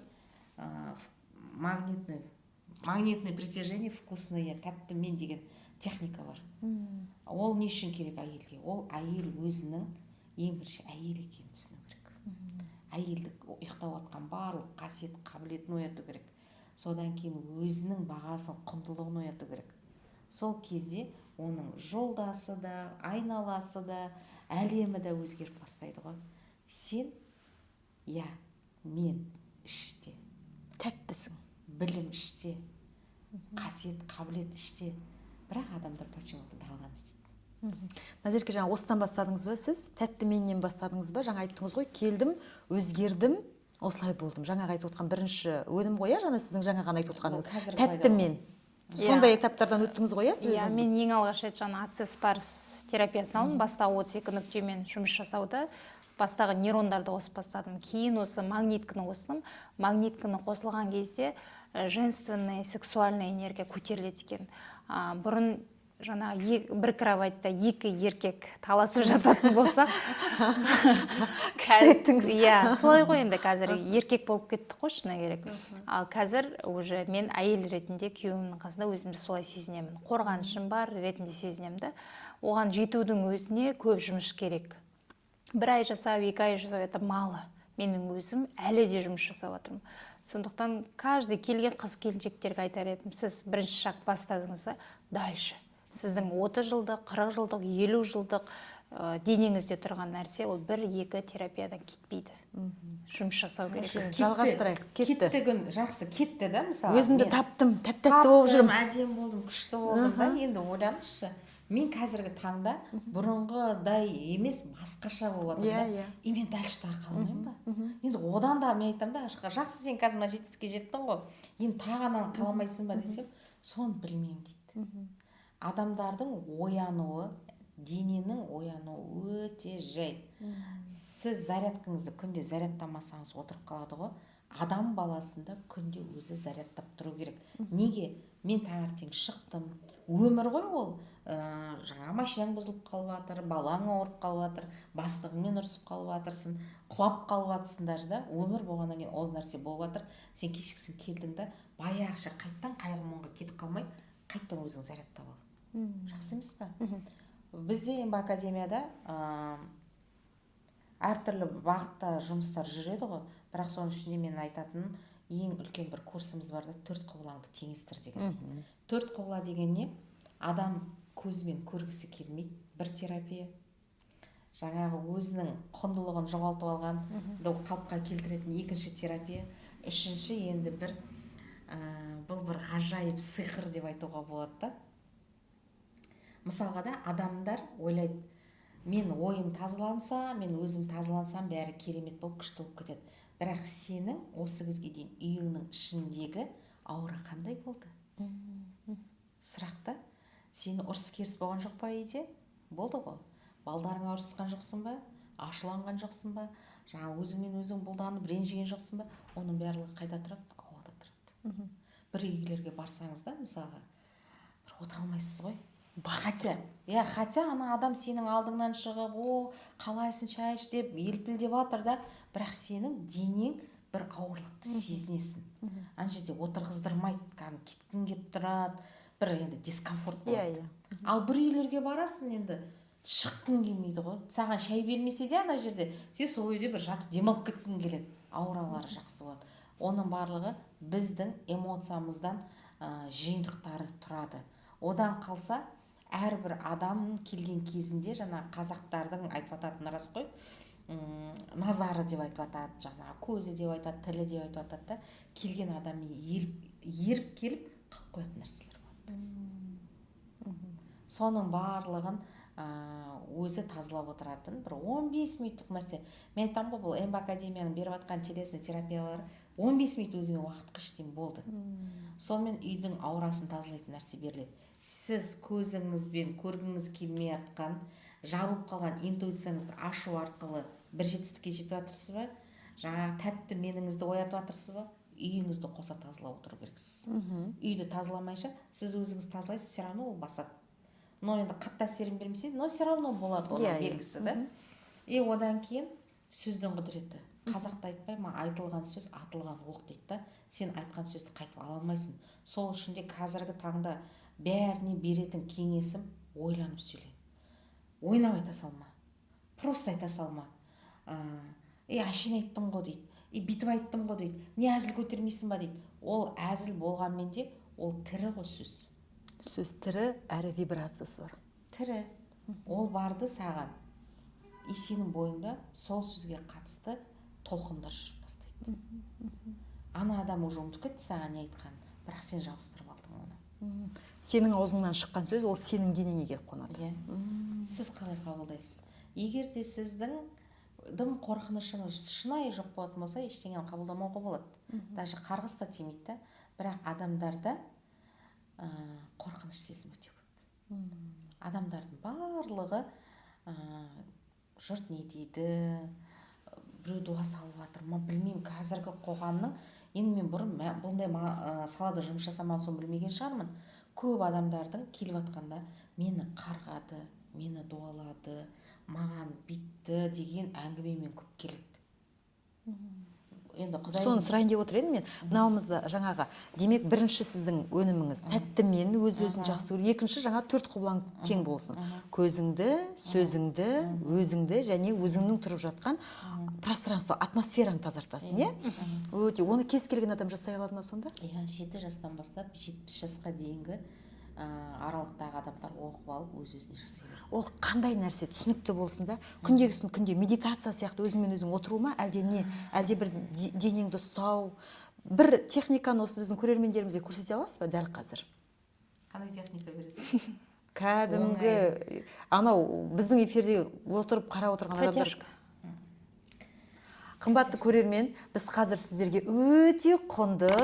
магнитное притяжение, вкусное, тәтті мен деген техника бар. Ол не үшін керек әйелге? Ол әйел өзінің ең бірінші әйел екенін түсіну керек, әйелдік ұйықтап жатқан барлық қасиет, қабілетін ояту керек. Содан кейін өзінің бағасын, құндылығын ояту керек. Сол кезде оның жолдасы да, айналасы да, әлемі де өзгеріп бастайды ғой. Сен, иә, мен іште тәттісің. Білім іште, қасиет, қабілет іште, бірақ адамдар почему то даладан іздейді. Назерке, жаңа осыдан бастадыңыз ба сіз, тәтті меннен бастадыңыз ба? Жаңа айттыңыз ғой, келдім, өзгердім, осылай болдым. Жаңағы айтып отқан бірінші өнім ғой, иә, жаңа сіздің жаңа ғана айтып отқаныңыз. Ол қазіргі тәтті пайда. Мен сондай этаптардан өттіңіз ғой, иә, сіз Иә. өзіңіз? Мен ең алғаш рет жаңа Акцесс Барс терапиясын алдым. Бастағы 32 нүктемен жұмыс жасауды, бастағы нейрондарды қосып бастадым. Кейін осы магнитканы қостым. Магнитканы қосылған кезде женственная сексуальная энергия көтеріледі екен. Бұрын жаңағы бір кроватьта екі еркек таласып жататын болсақ. Күшті айттыңыз. Иә, солай ғой енді, қазір еркек болып кеттік қой, шыны керек. Ал қазір уже мен әйел ретінде күйеуімнің қасында өзімді солай сезінемін, қорғанышым бар ретінде сезінемін да. Оған жетудің өзіне көп жұмыс керек. Бір ай жасау, 2 ай жасау — это мало. Менің өзім әлі де жұмыс жасап жатырмын. Сондықтан каждый келген қыз келіншектерге айтар едім: сіз бірінші шаг бастадыңыз ба, дальше сіздің 30 жылдық, 40 жылдық, 50 жылдық денеңізде тұрған нәрсе, ол бір екі терапиядан кетпейді, жұмыс жасау керек. Кетті. Жалғастырайық. Кетті. Кетті, күн жақсы кетті да, мысалы. Өзімді таптым, тәп тәтті болып жүрмін. Таптым, әдемі болдым, күшті болдым да. Енді ойлаңызшы, мен қазіргі таңда бұрынғыдай емес, басқаша болып жатырмын да. Иә, иә. И мен дальше тағы қалмаймын ба енді одан да? Мен айтамын да: жақсы, сен қазір мына жетістікке жеттің ғой, енді тағы ананы қаламайсың ба десем, соны білмеймін дейді. Адамдардың оянуы, дененің оянуы өте жай. Сіз зарядкаңызды күнде зарядтамасаңыз, отырып қалады ғой. Адам баласында күнде өзі зарядтап тұру керек. Неге? Мен таңертең шықтым, өмір ғой ол, жаңа машинаң бұзылып қалып жатыр, балаң ауырып қалып жатыр, бастығыңмен ұрысып қалып жатырсың, құлап қалып жатырсың даже да. Өмір болғаннан кейін ол нәрсе болып жатыр. Сен кешкісін келдің да, баяғыша қайттан қайғы мұңға кетіп қалмай, қайтадан өзің зарядтап ал. Жақсы емес па? Бізде енді академияда әртүрлі бағытта жұмыстар жүреді ғой, бірақ соның ішінде мен айтатыным, ең үлкен бір курсымыз бар да, төрт құбылаңды теңестір деген. Төрт құбыла деген не? Адам көзбен көргісі келмейді, бір терапия. Жаңағы өзінің құндылығын жоғалтып алған қалыпқа келтіретін екінші терапия. Үшінші енді бір бұл бір ғажайып сиқыр деп айтуға болады да. Мысалға да, адамдар ойлайды: мен ойым тазаланса, мен өзім тазалансам, бәрі керемет болып, күшті болып кетеді. Бірақ сенің осы кезге дейін үйіңнің ішіндегі аура қандай болды, сұрақ та. Сені ұрыс керіс болған жоқ па үйде? Болды ғой. Балдарыңа ұрысқан жоқсың ба, ашуланған жоқсың ба, жаңа өзіңмен өзің бұлданып ренжіген жоқсың ба? Оның барлығы қайда тұрады? Ауада тұрады. Бір үйлерге барсаңыз да, мысалға, бір отыра алмайсыз ғой. Хотя, иә, хотя ана адам сенің алдыңнан шығып, о, қалайсың, шай іш деп елпілдеп жатыр да, бірақ сенің денең бір ауырлықты сезінесің. Ана жерде отырғыздырмайды, кәдімгі кеткің келіп тұрады, бір енді дискомфорт болады. Иә иә Ал бір үйлерге барасың, енді шыққың келмейді ғой. Саған шай бермесе де, ана жерде сен сол үйде бір жатып демалып кеткің келеді, ауралары жақсы болады. Оның барлығы біздің эмоциямыздан жиынтықтары тұрады. Одан қалса, әрбір адам келген кезінде, жаңа қазақтардың айтып жататыны рас қой, назары деп айтып жатады, жаңағы көзі деп айтады, тілі деп айтып жатады да. Келген адаммен еріп келіп қалып қоятын нәрселер болады. Соның барлығын Өзі тазалап отыратын бір 15 минуттық нәрсе. Мен айтамын ғой, бұл МБ Академияның беріп жатқан телесный терапиялары 15 минут өзіңе уақыт қыш деймін, болды. Сонымен үйдің аурасын тазалайтын нәрсе беріледі. Сіз көзіңізбен көргіңіз келмей жатқан, жабылып қалған интуицияңызды ашу арқылы бір жетістікке жетіп жатырсыз ба, жаңағы тәтті меніңізді оятып жатырсыз ба, үйіңізді қоса тазалап отыру керексіз. Үйді тазаламайша, сіз өзіңіз тазалайсыз, все равно ол басады, но енді қатты әсерін бермесе, но все равно болады оның Иә, иә. белгісі да. И одан кейін сөздің құдіреті. Қазақта айтпай ма, «Айтылған сөз – атылған оқ» дейді да. Сен айтқан сөзді қайтып ала алмайсың. Сол үшін де қазіргі таңда бәріне беретін кеңесім: ойланып сөйле, ойнап айта салма, просто айта салма. «Ей, әшейін айттым ғой», – дейді, «и бүйтіп айттым ғой», – дейді, «не, әзіл көтермейсің ба?» – дейді. Ол әзіл болғанмен де, ол тірі ғой сөз. Сөз тірі әрі вибрациясы бар. Тірі ол барды саған, и сенің бойыңда сол сөзге қатысты толқындар жүріп бастайды. Ана адам уже ұмытып кетті саған не айтқанын, бірақ сен жабыстырып алдың оны. Сенің аузыңнан шыққан сөз ол сенің денеңе келіп қонады. Иә, сіз қалай қабылдайсыз? Егер де сіздің дым қорқынышыңыз шынайы жоқ болатын болса, ештеңені қабылдамауға болады, даже қарғыс та тимейді да. Бірақ адамдарда қорқыныш сезімі өте көп. Адамдардың барлығы жұрт не дейді, біреу дуа салып жатыр ма, білмеймін. Қазіргі қоғамның, енді мен бұрын бұндай салада жұмыс жасамаған соң білмеген шығармын, көп адамдардың келіп жатқанда «мені қарғады, мені дуалады, маған бүйтті» деген әңгімемен көп келеді. Енді Құдай Соны сұрайын деп отыр едім мен. Мынауымызды жаңағы, демек, бірінші сіздің өніміңіз тәттімен өз өзін жақсы көру, екінші жаңа төрт құбылаң тең болсын: көзіңді, сөзіңді, өзіңді және өзіңнің тұрып жатқан пространство, атмосфераңды тазартасың, иә. Өте оны кез келген адам жасай алады ма сонда? Иә, 7 жастан бастап 70 жасқа дейінгі аралықтағы адамдар оқып алып, өз өзіне жасай береді. Ол қандай нәрсе, түсінікті болсын да. Күндегісін күнде медитация сияқты өзіңмен өзің отыру ма, әлде не, әлде бір денеңді ұстау, бір техниканы осы біздің көрермендерімізге көрсете аласыз ба дәл қазір? Қандай техника бересіз? Кәдімгі анау біздің эфирде отырып қарап отырған адамдар. Протяжка. Қымбатты көрермен, біз қазір сіздерге өте құнды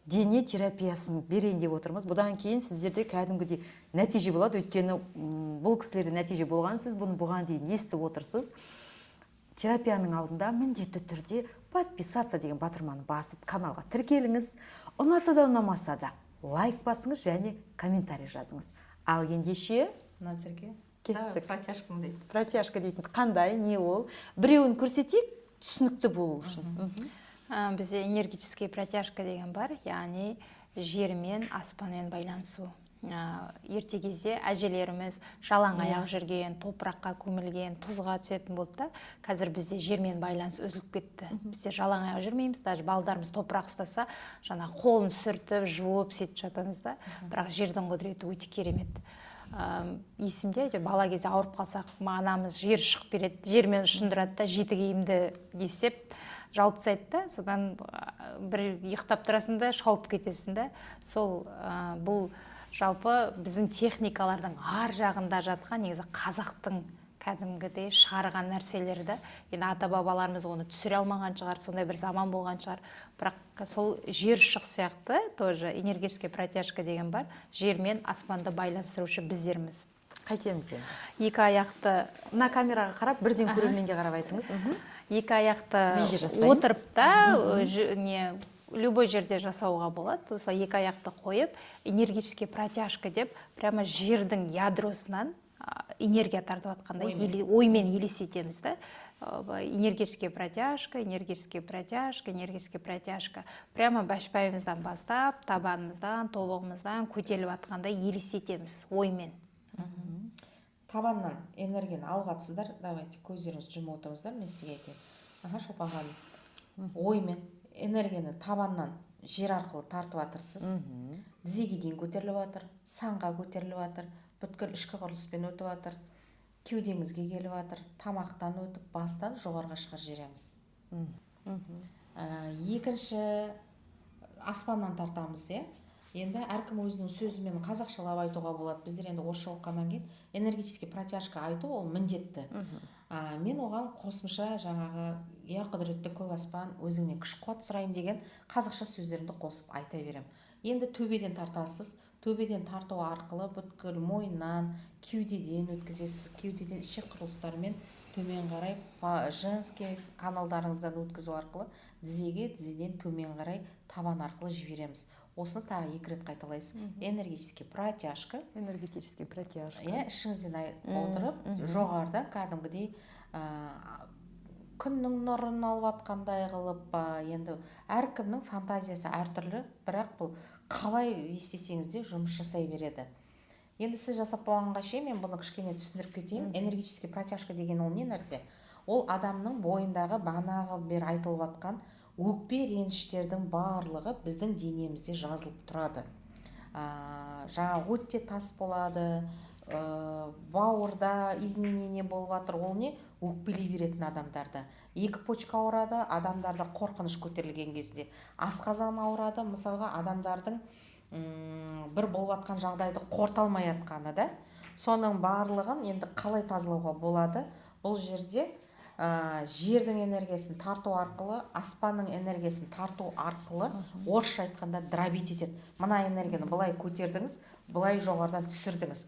дене терапиясын берейін деп отырмыз. Бұдан кейін сіздерде кәдімгідей нәтиже болады, өйткені бұл кісілерде нәтиже болған, сіз бұны бұған дейін естіп отырсыз. Терапияның алдында міндетті түрде «подписаться» деген батырманы басып, каналға тіркеліңіз. Ұнаса да, ұнамаса да лайк басыңыз және комментарий жазыңыз. Ал ендеше Назерке. Кеттік. Давай, протяжканы дейді. Протяжка дейтін қандай, не ол? Біреуін көрсетейік түсінікті болу үшін. Бізде энергетический протяжка деген бар, яғни жермен, аспанмен байланысу. Ерте кезде әжелеріміз жалаң аяқ жүрген, топыраққа көмілген, тұзға түсетін болды да. Қазір бізде жермен байланыс үзіліп кетті. Біздер жалаң аяқ жүрмейміз, даже балдарымыз топырақ ұстаса, жаңағы қолын сүртіп, жуып, сөйтіп жатамыз да. Бірақ жердің құдіреті өте керемет. Есімде, әйтеуір бала кезде ауырып қалсақ, анамыз жер шұқып береді, жермен ұшындырады да, жеті киімді есеп жауып тастайды да. Содан бір ұйықтап тұрасың да, шауып кетесің да. Сол бұл жалпы біздің техникалардың ар жағында жатқан негізі қазақтың кәдімгідей шығарған нәрселері да. Енді ата бабаларымыз оны түсіре алмаған шығар, сондай бір заман болған шығар. Бірақ сол жер шық сияқты тоже энергетический протяжка деген бар, жер мен аспанды байланыстырушы біздерміз. Қайтеміз енді? Екі аяқты. Мына камераға қарап, бірден көрерменге қарап айтыңыз. Екі аяқты Мен де жасайын. отырып та, не, любой жерде жасауға болады. Осылай екі аяқты қойып, энергетический протяжка деп, прямо жердің ядросынан энергия тартып жатқандай оймен елестетеміз да. Былай энергетический протяжка, энергетический протяжка, энергетический протяжка, прямо башпайымыздан бастап, табанымыздан, тобығымыздан көтеріліп жатқандай елестетеміз оймен. Табаннан энергияны алып жатсыздар. Давайте, көздеріңізді жұмып отырыңыздар, мен сізге айтайын. Аха, Шолпан ханым, оймен энергияны табаннан жер арқылы тартып жатырсыз, тізеге дейін көтеріліп жатыр, санға көтеріліп жатыр, бүткіл ішкі құрылыспен өтіп жатыр, кеудеңізге келіп жатыр, тамақтан өтіп, бастан жоғарыға шығарып жібереміз. Екінші, аспаннан тартамыз, иә. Енді әркім өзінің сөзімен қазақшалап айтуға болады. Біздер енді орысша оқығаннан кейін энергетический протяжка айту ол міндетті. Мен оған қосымша жаңағы «Я, құдіретті көк аспан, өзіңнен күш қуат сұраймын» деген қазақша сөздерімді қосып айта беремін. Енді төбеден тартасыз. Төбеден тарту арқылы бүткіл мойыннан, кеудеден өткізесіз. Кеудеден ішек құрылыстарымен төмен қарай женский каналдарыңыздан өткізу арқылы тізеге, тізеден төмен қарай табан арқылы жібереміз. Осыны тағы екі рет қайталайсыз. Энергетический протяжка. Энергетический протяжка. Иә, ішіңізден отырып, жоғарыдан кәдімгідей күннің нұрын алып жатқандай қылып па, енді әркімнің фантазиясы әртүрлі, бірақ бұл қалай істесеңіз де жұмыс жасай береді. Енді сіз жасап болғанға шейін мен бұны кішкене түсіндіріп кетейін. Энергетический протяжка деген ол не нәрсе? Ол адамның бойындағы бағанағы бері айтылып жатқан өкпе, реніштердің барлығы біздің денемізде жазылып тұрады. Жаңағы өтте тас болады, бауырда изменение болып жатыр. Ол не? Өкпелей беретін адамдарда екі почка ауырады, адамдарда қорқыныш көтерілген кезде асқазан ауырады. Мысалға, адамдардың бір болып жатқан жағдайды қорыта алмай жатқаны да. Соның барлығын енді қалай тазалауға болады? Бұл жерде жердің энергиясын тарту арқылы, аспанның энергиясын тарту арқылы, орысша айтқанда, дробить етеді. Мына энергияны былай көтердіңіз, былай жоғарыдан түсірдіңіз.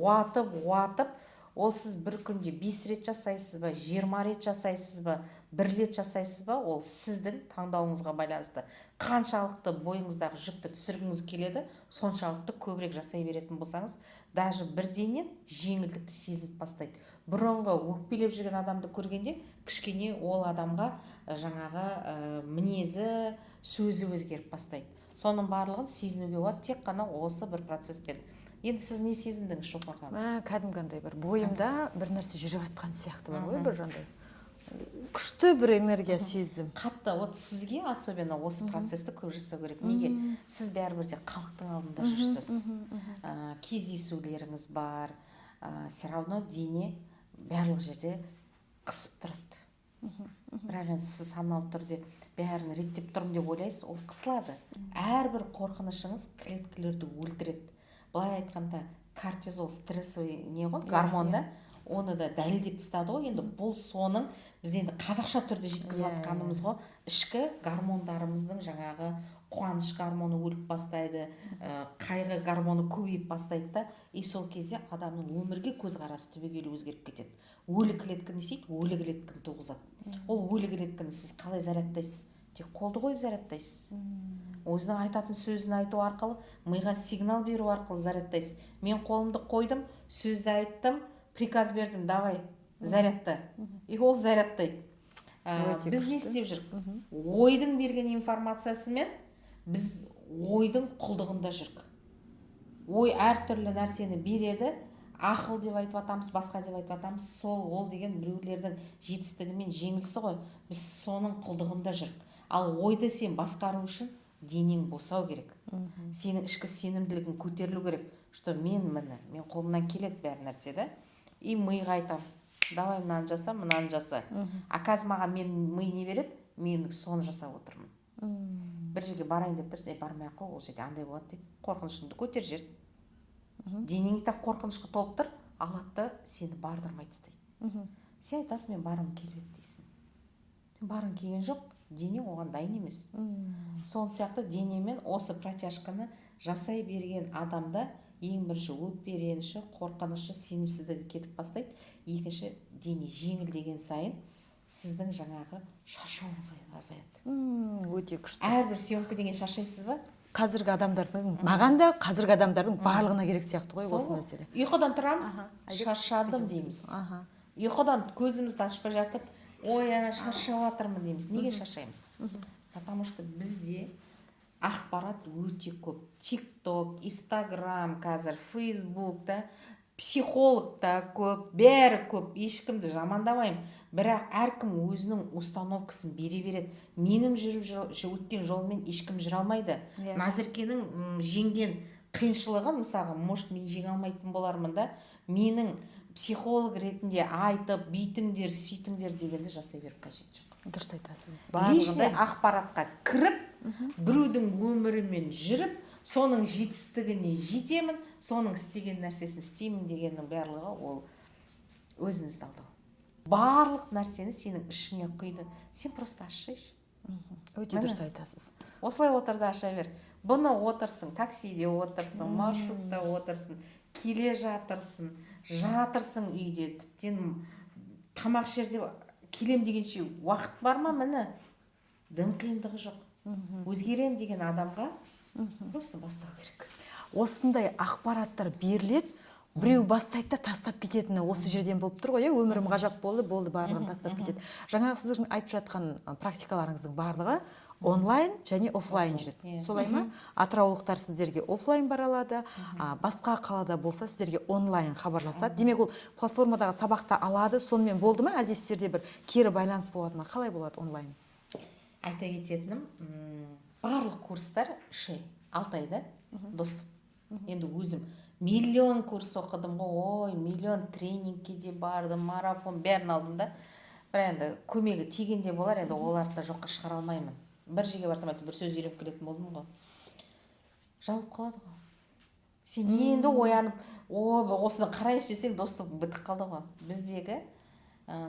Уатып уатып, ол сіз бір күнде 5 рет жасайсыз ба, 20 рет жасайсыз ба, бір рет жасайсыз ба, ол сіздің таңдауыңызға байланысты. Қаншалықты бойыңыздағы жүкті түсіргіңіз келеді, соншалықты көбірек жасай беретін болсаңыз, даже бірденен жеңілдікті сезініп бастайды. Бұрынғы өкпелеп жүрген адамды көргенде кішкене ол адамға жаңағы мінезі, сөзі өзгеріп бастайды. Соның барлығын сезінуге болады тек қана осы бір процесспен. Енді сіз не сезіндіңіз, Шолпан ханым? Мә, кәдімгі андай бір бойымда бір нәрсе жүріп жатқан сияқты бар ғой, бір андай күшті бір энергия сездім. Қатты. Вот сізге особенно осы процессті көп жасау керек. Неге? Сіз бәрібір де халықтың алдында жүрсіз, кездесулеріңіз бар, все равно дене барлық жерде қысып тұрады. Бірақ енді сіз саналы түрде бәрін реттеп тұрмын деп ойлайсыз, ол қысылады. Әрбір қорқынышыңыз клеткалерді өлтіреді. Былай айтқанда, кортизол стрессовый не ғой, гормон да. Оны да дәлелдеп тастады ғой. Енді бұл соның біз енді қазақша түрде жеткізіп жатқанымыз ғой. Ішкі гормондарымыздың, жаңағы қуаныш гормоны өліп бастайды, қайғы гормоны көбейіп бастайды да. И сол кезде адамның өмірге көзқарасы түбегейлі өзгеріп кетеді. Өлі клетка не істейді? Өлі клетканы туғызады. Ол өлі клетканы сіз қалай зарядтайсыз? Тек қолды қойып зарядтайсыз, өзінің айтатын сөзін айту арқылы, миға сигнал беру арқылы зарядтайсыз. Мен қолымды қойдым, сөзді айттым, приказ бердім: «Давай, зарядта». И ол зарядтайды. Өте Біз не күшті. істеп жүрік? Ойдың берген информациясымен біз ойдың құлдығында жүрік. Ой әртүрлі нәрсені береді, ақыл деп айтып жатамыз, басқа деп айтып жатамыз. Сол ол деген біреулердің жетістігі мен жеңілісі ғой. Біз соның құлдығында жүрік. Ал ойды сен басқару үшін денең босау керек, сенің ішкі сенімділігің көтерілу керек, что мен, міне, мен қолымнан келеді бәр нәрсе да. И миға айтамын: «Давай, мынаны жаса, мынаны жаса». А қазір маған мен ми не береді, мен соны жасап отырмын. Бір жерге барайын деп тұрсың, е, бармай ақ қой, ол жерде андай болады дейді. Қорқынышыңды көтеріп жіберді. Денең и так қорқынышқа толып тұр, алады да сені бардырмай тастайды. Сен айтасың: «Мен барғым келіп еді», – дейсің. Сен барғың келген жоқ, дене оған дайын емес. Сол сияқты денемен осы протяжканы жасай берген адамда ең бірінші өкпе, реніші, қорқынышы, сенімсіздігі кетіп бастайды. Екінші, дене жеңілдеген сайын сіздің жаңағы шаршауыңыз азаяды. Өте күшті. Әрбір съемка деген шаршайсыз ба? Қазіргі адамдардың, маған да, қазіргі адамдардың барлығына керек сияқты ғой Сол осы ғой. мәселе. Ұйқыдан тұрамыз, Әдеп, «шаршадым» дейміз. Ұйқыдан көзімізді ашпай жатып, «ой, а, шаршап жатырмын» дейміз. Неге шаршаймыз? Потому что бізде ақпарат өте көп: Тик Ток, Инстаграм, қазір Фейсбук та, психолог та көп, бәрі көп. Ешкімді жамандамаймын, бірақ әркім өзінің установкасын бере береді. Менің жүріп өткен жолыммен ешкім жүре алмайды. Назеркенің жеңген қиыншылығын, мысалға, может, мен жеңе алмайтын болармын да. Менің психолог ретінде айтып, бүйтіңдер, сөйтіңдер дегенді жасай беріп қажеті жоқ. Дұрыс айтасыз. Лишний Барлығында ақпаратқа кіріп, біреудің өмірімен жүріп. Соның жетістігіне жетемін, соның істеген нәрсесін істеймін дегеннің барлығы ол өзін өзі алдау. Барлық нәрсені сенің ішіңе құйды, сен просто ашсайшы. Өте Міне. дұрыс айтасыз. Осылай отыр да, аша бер бұны. Отырсың таксиде, отырсың маршрутта, отырсың келе жатырсың, жатырсың үйде, тіптен тамақ ішерде, келем дегенше уақыт бар ма? Міне, дым қиындығы жоқ. Өзгерем деген адамға просто бастау керек. Осындай ақпараттар беріледі, біреу бастайды да, тастап кететіні осы жерден болып тұр ғой, иә. Өмірім ғажап болды, болды, барлығын тастап кетеді. Жаңағы сіздің айтып жатқан практикаларыңыздың барлығы онлайн және офлайн жүреді, Иә. солай ма? Атыраулықтар сіздерге офлайн бара алады, басқа қалада болса, сіздерге онлайн хабарласады. Демек, ол платформадағы сабақты алады, сонымен болды ма, әлде сіздерде бір кері байланыс болады ма? Қалай болады онлайн? Айта кететінім, барлық курстар 3 ай, 6 айда доступ. Енді өзім миллион курс оқыдым ғой, ой, миллион тренингке де бардым, марафон, бәрін алдым да. Бірақ енді көмегі тиген де болар, енді оларды да жоққа шығара алмаймын. Бір жерге барсам, әйтеуір бір сөз үйреніп келетін болдым ғой. Жабылып қалады ғой. Сен енді оянып, о, осыны қарайыншы десең, доступ бітіп қалды ғой. Біздегі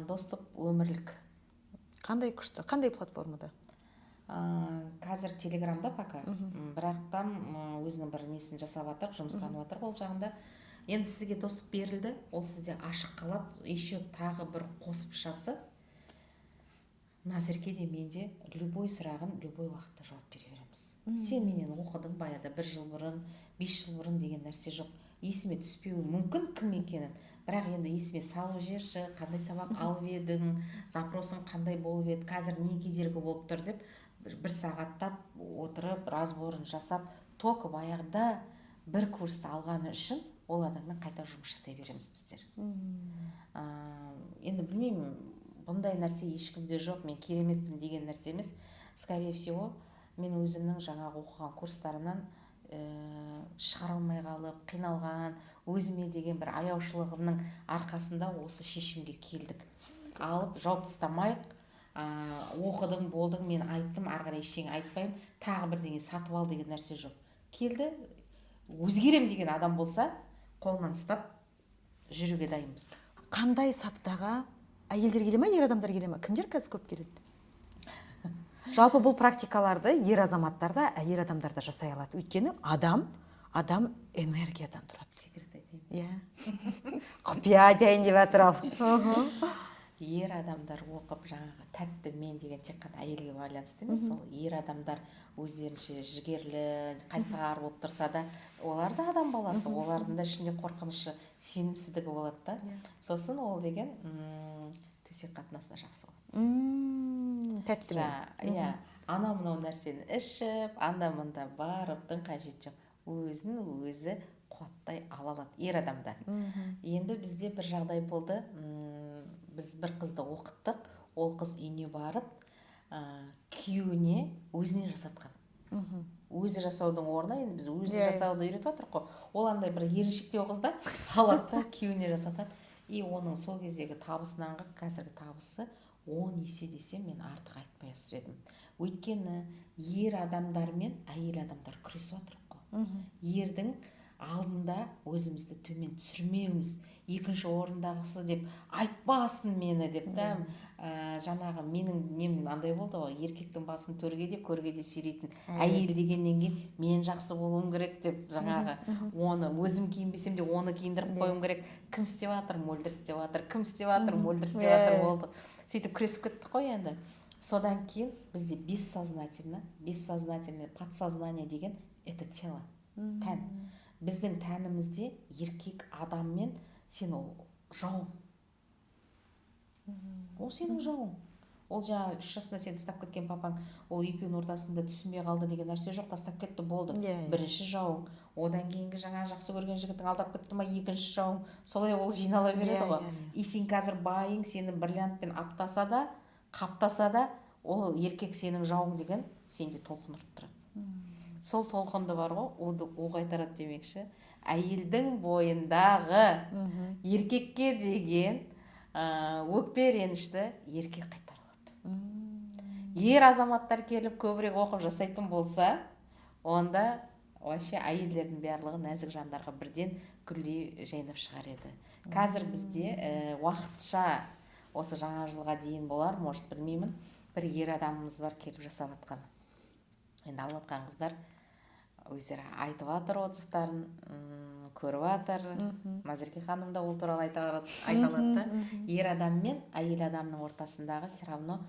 доступ өмірлік. Қандай күшті! Қандай платформада? Қазір Телеграмда пока. Бірақ там өзінің бір несін жасап жатыр, жұмыстанып жатыр ол жағында. Енді сізге доступ берілді, ол сізде ашық қалады. Еще тағы бір қосымшасы: Назерке де, мен де любой сұрағын любой уақытта жауап бере береміз. Сен менен оқыдың баяғыда, бір жыл бұрын, 5 жыл бұрын деген нәрсе жоқ. Есіме түспеуі мүмкін кім екенін, бірақ енді есіме салып жіберші, қандай сабақ алып едің, запросың қандай болып еді, қазір не кедергі болып тұр деп бір сағаттап отырып, разборын жасап, только баяғыда бір курсты алғаны үшін ол адаммен қайта жұмыс жасай береміз біздер. Енді білмеймін, бұндай нәрсе ешкімде жоқ, мен кереметпін деген нәрсе емес. Скорее всего, мен өзімнің жаңағы оқыған курстарымнан шығара алмай қалып қиналған, өзіме деген бір аяушылығымның арқасында осы шешімге келдік. Алып жауып тастамайық, оқыдың, болдың, мен айттым, ары қарай ештеңе айтпаймын, тағы бірдеңе сатып ал деген нәрсе жоқ. Келді, өзгерем деген адам болса, қолынан ұстап жүруге дайынбыз. Қандай сатыдағы әйелдер келе ма, ер адамдар келе ма? Кімдер қазір көп келеді? Жалпы бұл практикаларды ер азаматтар да, әйел адамдар да жасай алады, өйткені адам энергиядан тұрады. Секрет айтайын. Иә, құпия айтайын деп жатыр ау. Ер адамдар оқып, жаңағы тәтті мен деген тек қана әйелге байланысты емес. Ол ер адамдар өздерінше жігерлі, қайсар болып тұрса да, олар да адам баласы, олардың да ішінде қорқынышы, сенімсіздігі болады да. Сосын ол деген төсек қатынасына жақсы болады. Тәттімен. Иә, анау мынау нәрсені ішіп, анда мында барыптың қажеті жоқ, өзін өзі қуаттай ала алады ер адамда. Енді бізде бір жағдай болды. Біз бір қызды оқыттық, ол қыз үйіне барып, күйеуіне, өзіне жасатқан. Өзі жасаудың орнына, енді біз өзі Иә, иә. жасауды үйретіп жатырмық қой, ол андай бір еріншектеу қыз да, алады да, күйеуіне жасатады. И оның сол кездегі табысынан қазіргі табысы 10 есе десем, мен артық айтпай едім. Өйткені ер адамдар мен әйел адамдар күресіп жатыр ғой. Ердің алдында өзімізді төмен түсірмеуіміз, екінші орындағысы деп айтпасын мені деп та. Жаңағы менің нем андай болды ғой, еркектің басын төрге де, көрге де сүйрейтін әйел дегеннен кейін, мен жақсы болуым керек деп, жаңағы оны өзім киінбесем де, оны киіндіріп қоюым керек. Кім істеп жатыр? Мөлдір істеп жатыр. Кім істеп жатыр? Мөлдір істеп жатыр. Болды, сөйтіп күресіп кеттік қой. Енді содан кейін бізде бессознательно, подсознание деген это тело, тән. Біздің тәнімізде еркек адаммен сен, ол жауың, ол сенің жауың. Ол жаңағы 3 жасында сені тастап кеткен папаң, ол екеуінің ортасында түсінбей қалды деген нәрсе жоқ, тастап кетті, болды. Иә, иә. Бірінші жауың. Одан кейінгі жаңағы жақсы көрген жігітің алдап кетті ма, екінші жауың. Солай ол жинала береді ғой. иә, иә. И сен қазір байың сені бриллиантпен аптаса да, қаптаса да, ол еркек сенің жауың деген сенде толқын ұрып тұрады. Сол толқынды бар ғой, уды у қайтарады демекші, әйелдің бойындағы еркекке деген өкпе, ренішті еркек қайтара алады. Ер азаматтар келіп көбірек оқып жасайтын болса, онда Вообще әйелдердің барлығы нәзік жандарға бірден гүлдей жайнап шығар еді. Қазір бізде уақытша, осы жаңа жылға дейін болар, может, білмеймін, бір ер адамымыз бар келіп жасап жатқан. Енді алып жатқан қыздар өздері айтып жатыр отзывтарын, көріп жатыр. Назерке ханым да ол туралы айта алады да. Ер адам мен әйел адамның ортасындағы все равно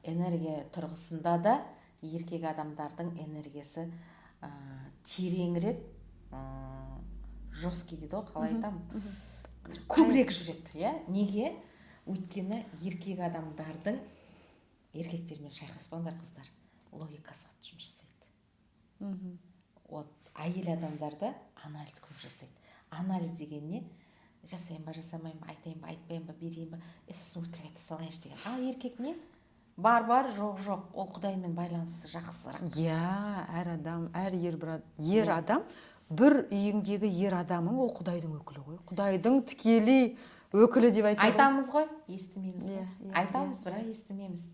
энергия тұрғысында да еркек адамдардың энергиясы тереңірек, жесткий дейді ғой, қалай айтамын, көбірек жүреді, иә. Неге? Өйткені еркек адамдардың, еркектермен шайқаспаңдар, қыздар, логикасы қатты жұмыс жасайды. Вот әйел адамдарда анализ көп жасайды. Анализ деген не? Жасайын ба, жасамайын ба, айтайын ба, айтпайын ба, берейін ба, сосын өтірік айта салайыншы деген. Ал еркек не бар, бар, жоқ, жоқ. Ол құдаймен байланысы жақсырақ. Иә, әр адам, әр ер, бір ер адам, бір үйіңдегі ер адамың ол құдайдың өкілі ғой, құдайдың тікелей өкілі деп айтады ғой. Айтамыз ғой, естімейміз ғой. Иә, иә, Айтамыз, бірақ естімейміз.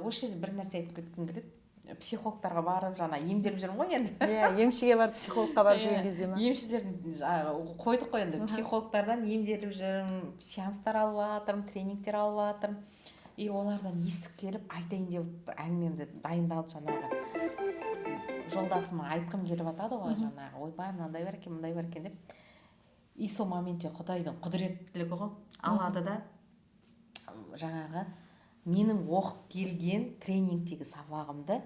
Осы жерде бір нәрсе айтып кеткім келеді. Психологтарға барып, жаңа емделіп жүрмін ғой енді. Иә, емшіге барып, психологқа барып жүрген кезде ма? Емшілердің қойдық қой енді, психологтардан емделіп жүрмін, сеанстар алып жатырмын, тренингтер алып жатырмын. И олардан естіп келіп айтайын деп, бір әңгімемді дайындалып, жаңағы жолдасыма айтқым келіп жатады ғой, жаңағы ойбай, мынандай бар екен, мындай бар екен деп. И сол моментте құдайдың құдіреттілігі ғой, алады да, жаңағы менің оқып келген тренингтегі сабағымды.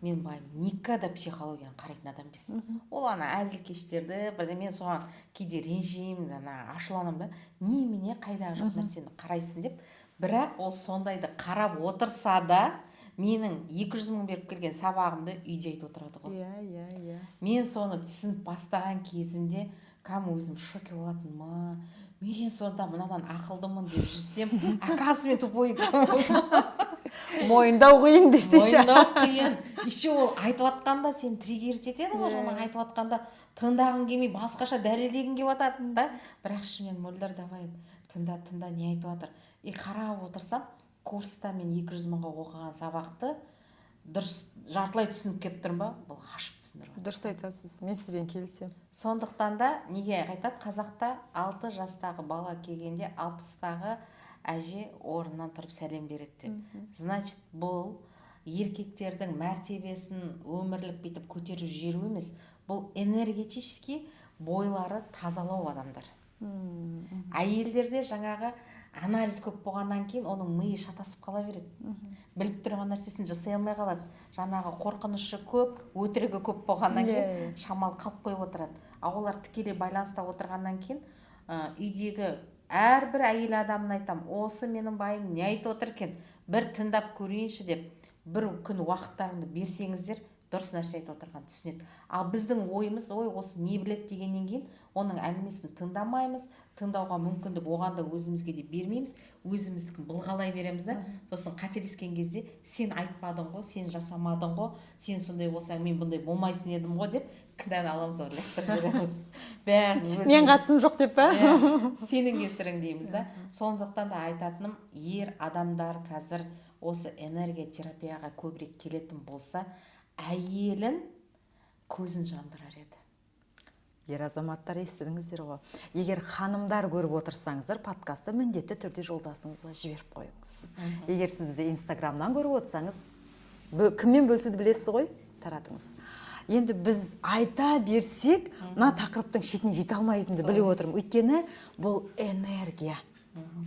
Мен байым никогда психологияны қарайтын адам емес. Ол ана әзілкештерді бірдеме, соған кейде ренжимін, ана ашуланамын да, немене, қайдағы жоқ нәрсені қарайсың деп. Бірақ ол сондайды қарап отырса да, менің 200 мың беріп келген сабағымды үйде айтып отырады ғой. иә иә иә Мен соны түсініп бастаған кезімде кәдімгі өзім в шоке болатынмын ма. Мен сонда мынадан ақылдымын деп жүрсем, оказывается, мен тупой екенмін. Мойындау қиын десейші. Мойындау қиын. Еще ол айтып жатқанда сені триггерить етеді ғой. Жаңағы айтып жатқанда тыңдағың келмей, басқаша дәлелдегің келіп жатады да. Бірақ ішімнен: «Мөлдір, давай, тыңда, тыңда, не айтып жатыр?» И қарап отырсам, курста мен 200 мыңға оқыған сабақты дұрыс жартылай түсініп келіп тұрмын ба, бұл ашып түсіндіріп жатыр. Дұрыс айтасыз, мен сізбен келісемін. Сондықтан да неге айтады қазақта: 6 жастағы бала келгенде 60-тағы әже орнынан тұрып сәлем береді деп. Значит, бұл еркектердің мәртебесін өмірлік бүйтіп көтеріп жіберу емес, бұл энергетический бойлары тазалау адамдар. Әйелдерде жаңағы анализ көп болғаннан кейін оның миы шатасып қала береді, біліп тұрған нәрсесін жасай алмай қалады. Жаңағы қорқынышы көп, өтірігі көп болғаннан кейін шамалы қалып қойып отырады. Ал олар тікелей байланыста отырғаннан кейін, үйдегі әрбір әйел адамына айтамын: осы менің байым не айтып отыр екен, бір тыңдап көрейінші деп, бір күн уақыттарыңды берсеңіздер, дұрыс нәрсе айтып отырғанын түсінеді. Ал біздің ойымыз: ой, осы не біледі дегеннен кейін оның әңгімесін тыңдамаймыз, тыңдауға мүмкіндік оған да, өзімізге де бермейміз, өзіміздікін былғалай береміз да. Сосын қателескен кезде: «Сен айтпадың ғой, сен жасамадың ғой, сен сондай болсаң, мен бұндай болмайсың едім ғой», – деп кінәні аламыз да, лақтырып жібереміз бәрін өзіміз. Мен қатысым жоқ деп па? Иә, сенің кесірің дейміз да. Сондықтан да айтатыным, ер адамдар қазір осы энергия терапияға көбірек келетін болса, әйелін көзін жандырар еді. Ер азаматтар, естідіңіздер ғой. Егер ханымдар көріп отырсаңыздар, подкастты міндетті түрде жолдасыңызға жіберіп қойыңыз. Егер сіз бізді инстаграмнан көріп отырсаңыз, кіммен бөлісуді білесіз ғой, таратыңыз. Енді біз айта берсек, мына тақырыптың шетіне жете алмайтынымды біліп отырмын. Өйткені бұл энергия,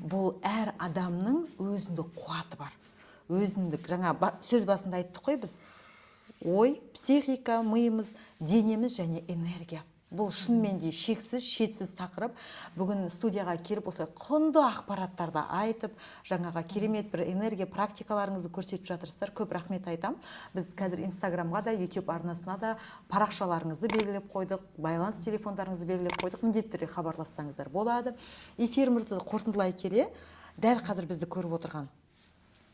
бұл әр адамның өзіндік қуаты бар, өзіндік. Жаңа сөз басында айттық қой біз: ой, психика, миымыз, денеміз және энергия. Бұл шынымен де шексіз, шетсіз тақырып. Бүгін студияға келіп, осылай құнды ақпараттарды айтып, жаңағы керемет бір энергия практикаларыңызды көрсетіп жатырсыздар, көп рахмет айтамын. Біз қазір инстаграмға да, YouTube арнасына да парақшаларыңызды белгілеп қойдық, байланыс телефондарыңызды белгілеп қойдық, міндетті түрде хабарлассаңыздар болады. Эфирімізді қорытындылай келе, дәл қазір бізді көріп отырған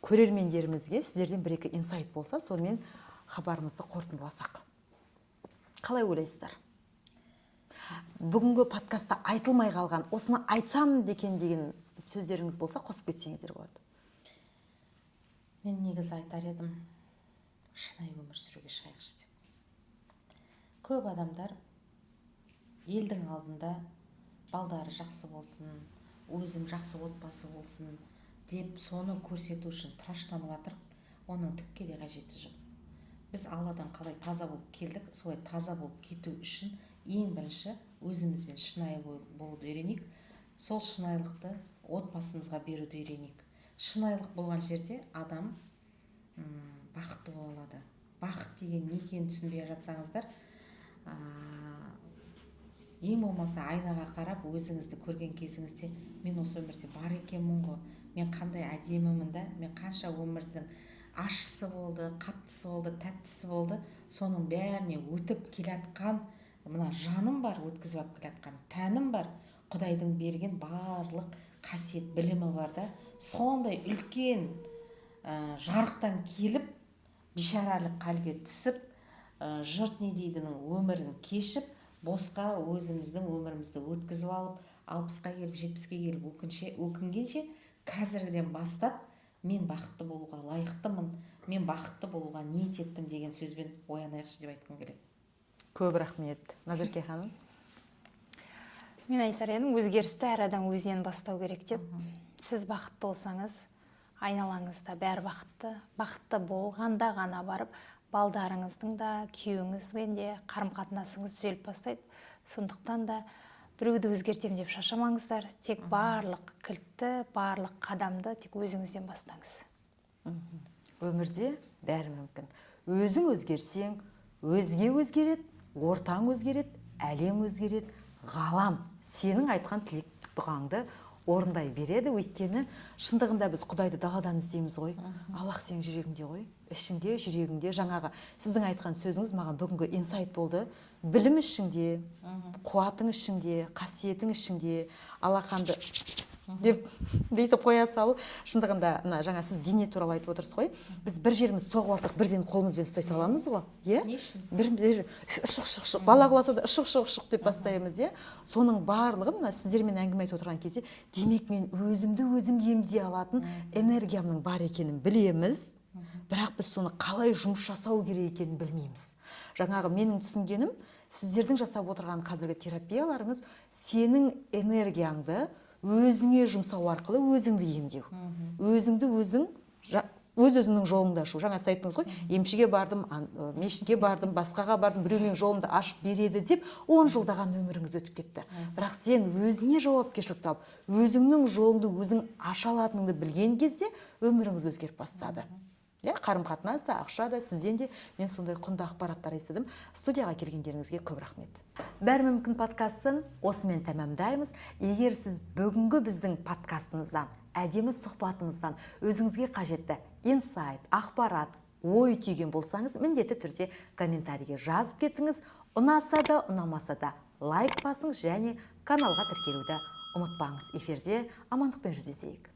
көрермендерімізге сіздерден бір екі инсайт болса, сонымен хабарымызды қорытындыласақ. Қалай ойлайсыздар, бүгінгі подкастта айтылмай қалған, осыны айтсам екен деген сөздеріңіз болса, қосып кетсеңіздер болады. Мен негізі айтар едім, шынайы өмір сүруге шығайықшы деп. Көп адамдар елдің алдында балдары жақсы болсын, өзім жақсы отбасы болсын деп, соны көрсету үшін тыраштанып жатыр. Оның түкке де қажеті жоқ. Біз Алладан қалай таза болып келдік, солай таза болып кету үшін ең бірінші өзімізбен шынайы болуды үйренейік. Сол шынайылықты отбасымызға беруді үйренейік. Шынайылық болған жерде адам бақытты бола алады. Бақыт деген не екенін түсінбей жатсаңыздар, ең болмаса айнаға қарап, өзіңізді көрген кезіңізде: «Мен осы өмірде бар екенмін ғой, мен қандай әдемімін да, мен қанша өмірдің ащысы болды, қаттысы болды, тәттісі болды, соның бәріне өтіп келатқан мына жаным бар, өткізіп алып келатқан тәнім бар, Құдайдың берген барлық қасиет, білімі бар да, сондай үлкен жарықтан келіп, бейшаралық халге түсіп, жұрт не дейдінің өмірін кешіп, босқа өзіміздің өмірімізді өткізіп алып, 60-қа келіп, 70-ке келіп өкінгенше, қазіргіден бастап мен бақытты болуға лайықтымын, мен бақытты болуға ниет еттім» деген сөзбен оянайықшы деп айтқым келеді. Көп рахмет, Назерке ханым. Мен айтар едім, өзгерісті әр адам өзінен бастау керек деп. Сіз бақытты болсаңыз, айналаңызда бәрі бақытты. Бақытты болғанда ғана барып балдарыңыздың да, күйеуіңізбен де қарым қатынасыңыз түзеліп бастайды. Сондықтан да біреуді өзгертемін деп шаршамаңыздар. Тек барлық кілтті, барлық қадамды тек өзіңізден бастаңыз. Өмірде бәрі мүмкін. Өзің өзгерсең, өзге өзгереді, ортаң өзгереді, әлем өзгереді, ғалам сенің айтқан тілек дұғаңды орындай береді. Өйткені шындығында біз Құдайды даладан іздейміз ғой. Аллах сенің жүрегіңде ғой, ішіңде, жүрегіңде. Жаңағы сіздің айтқан сөзіңіз маған бүгінгі инсайт болды. Білім ішіңде, қуатың ішіңде, қасиетің ішіңде. Алақанды деп бүйтіп қоя салу. Шындығында мына жаңа сіз дене туралы айтып отырсыз ғой. Біз бір жерімізді соғып алсақ, бірден қолымызбен ұстай саламыз ғой, иә? Не үшін? Бір ұшық, ұшық, ұшық, бала құласа да ұшық, ұшық, ұшық деп бастаймыз, иә. Соның барлығын мына сіздермен әңгіме айтып отырған кезде, демек, мен өзімді өзім емдей алатын энергиямның бар екенін білеміз, бірақ біз соны қалай жұмыс жасау керек екенін білмейміз. Жаңағы менің түсінгенім, сіздердің жасап отырған қазіргі терапияларыңыз — сенің энергияңды өзіңе жұмсау арқылы өзіңді емдеу, өзіңді өзің өз өзіңнің жолыңды ашу. Жаңа сіз айттыңыз ғой: «Емшіге бардым, мешітке бардым, басқаға бардым, біреу менің жолымды ашып береді деп 10 жылдаған өміріңіз өтіп кетті». Бірақ сен өзіңе жауапкершілікті алып, өзіңнің жолыңды өзің аша алатыныңды білген кезде өміріңіз өзгеріп бастады, иә. Қарым қатынас та, ақша да. Сізден де мен сондай құнды ақпараттар естідім. Студияға келгендеріңізге көп рахмет. «Бәрі мүмкін» подкастын осымен тәмамдаймыз. Егер сіз бүгінгі біздің подкастымыздан, әдемі сұхбатымыздан өзіңізге қажетті инсайт, ақпарат, ой түйген болсаңыз, міндетті түрде комментарийге жазып кетіңіз. Ұнаса да, ұнамаса да лайк басыңыз және каналға тіркелуді ұмытпаңыз. Эфирде амандықпен жүздесейік.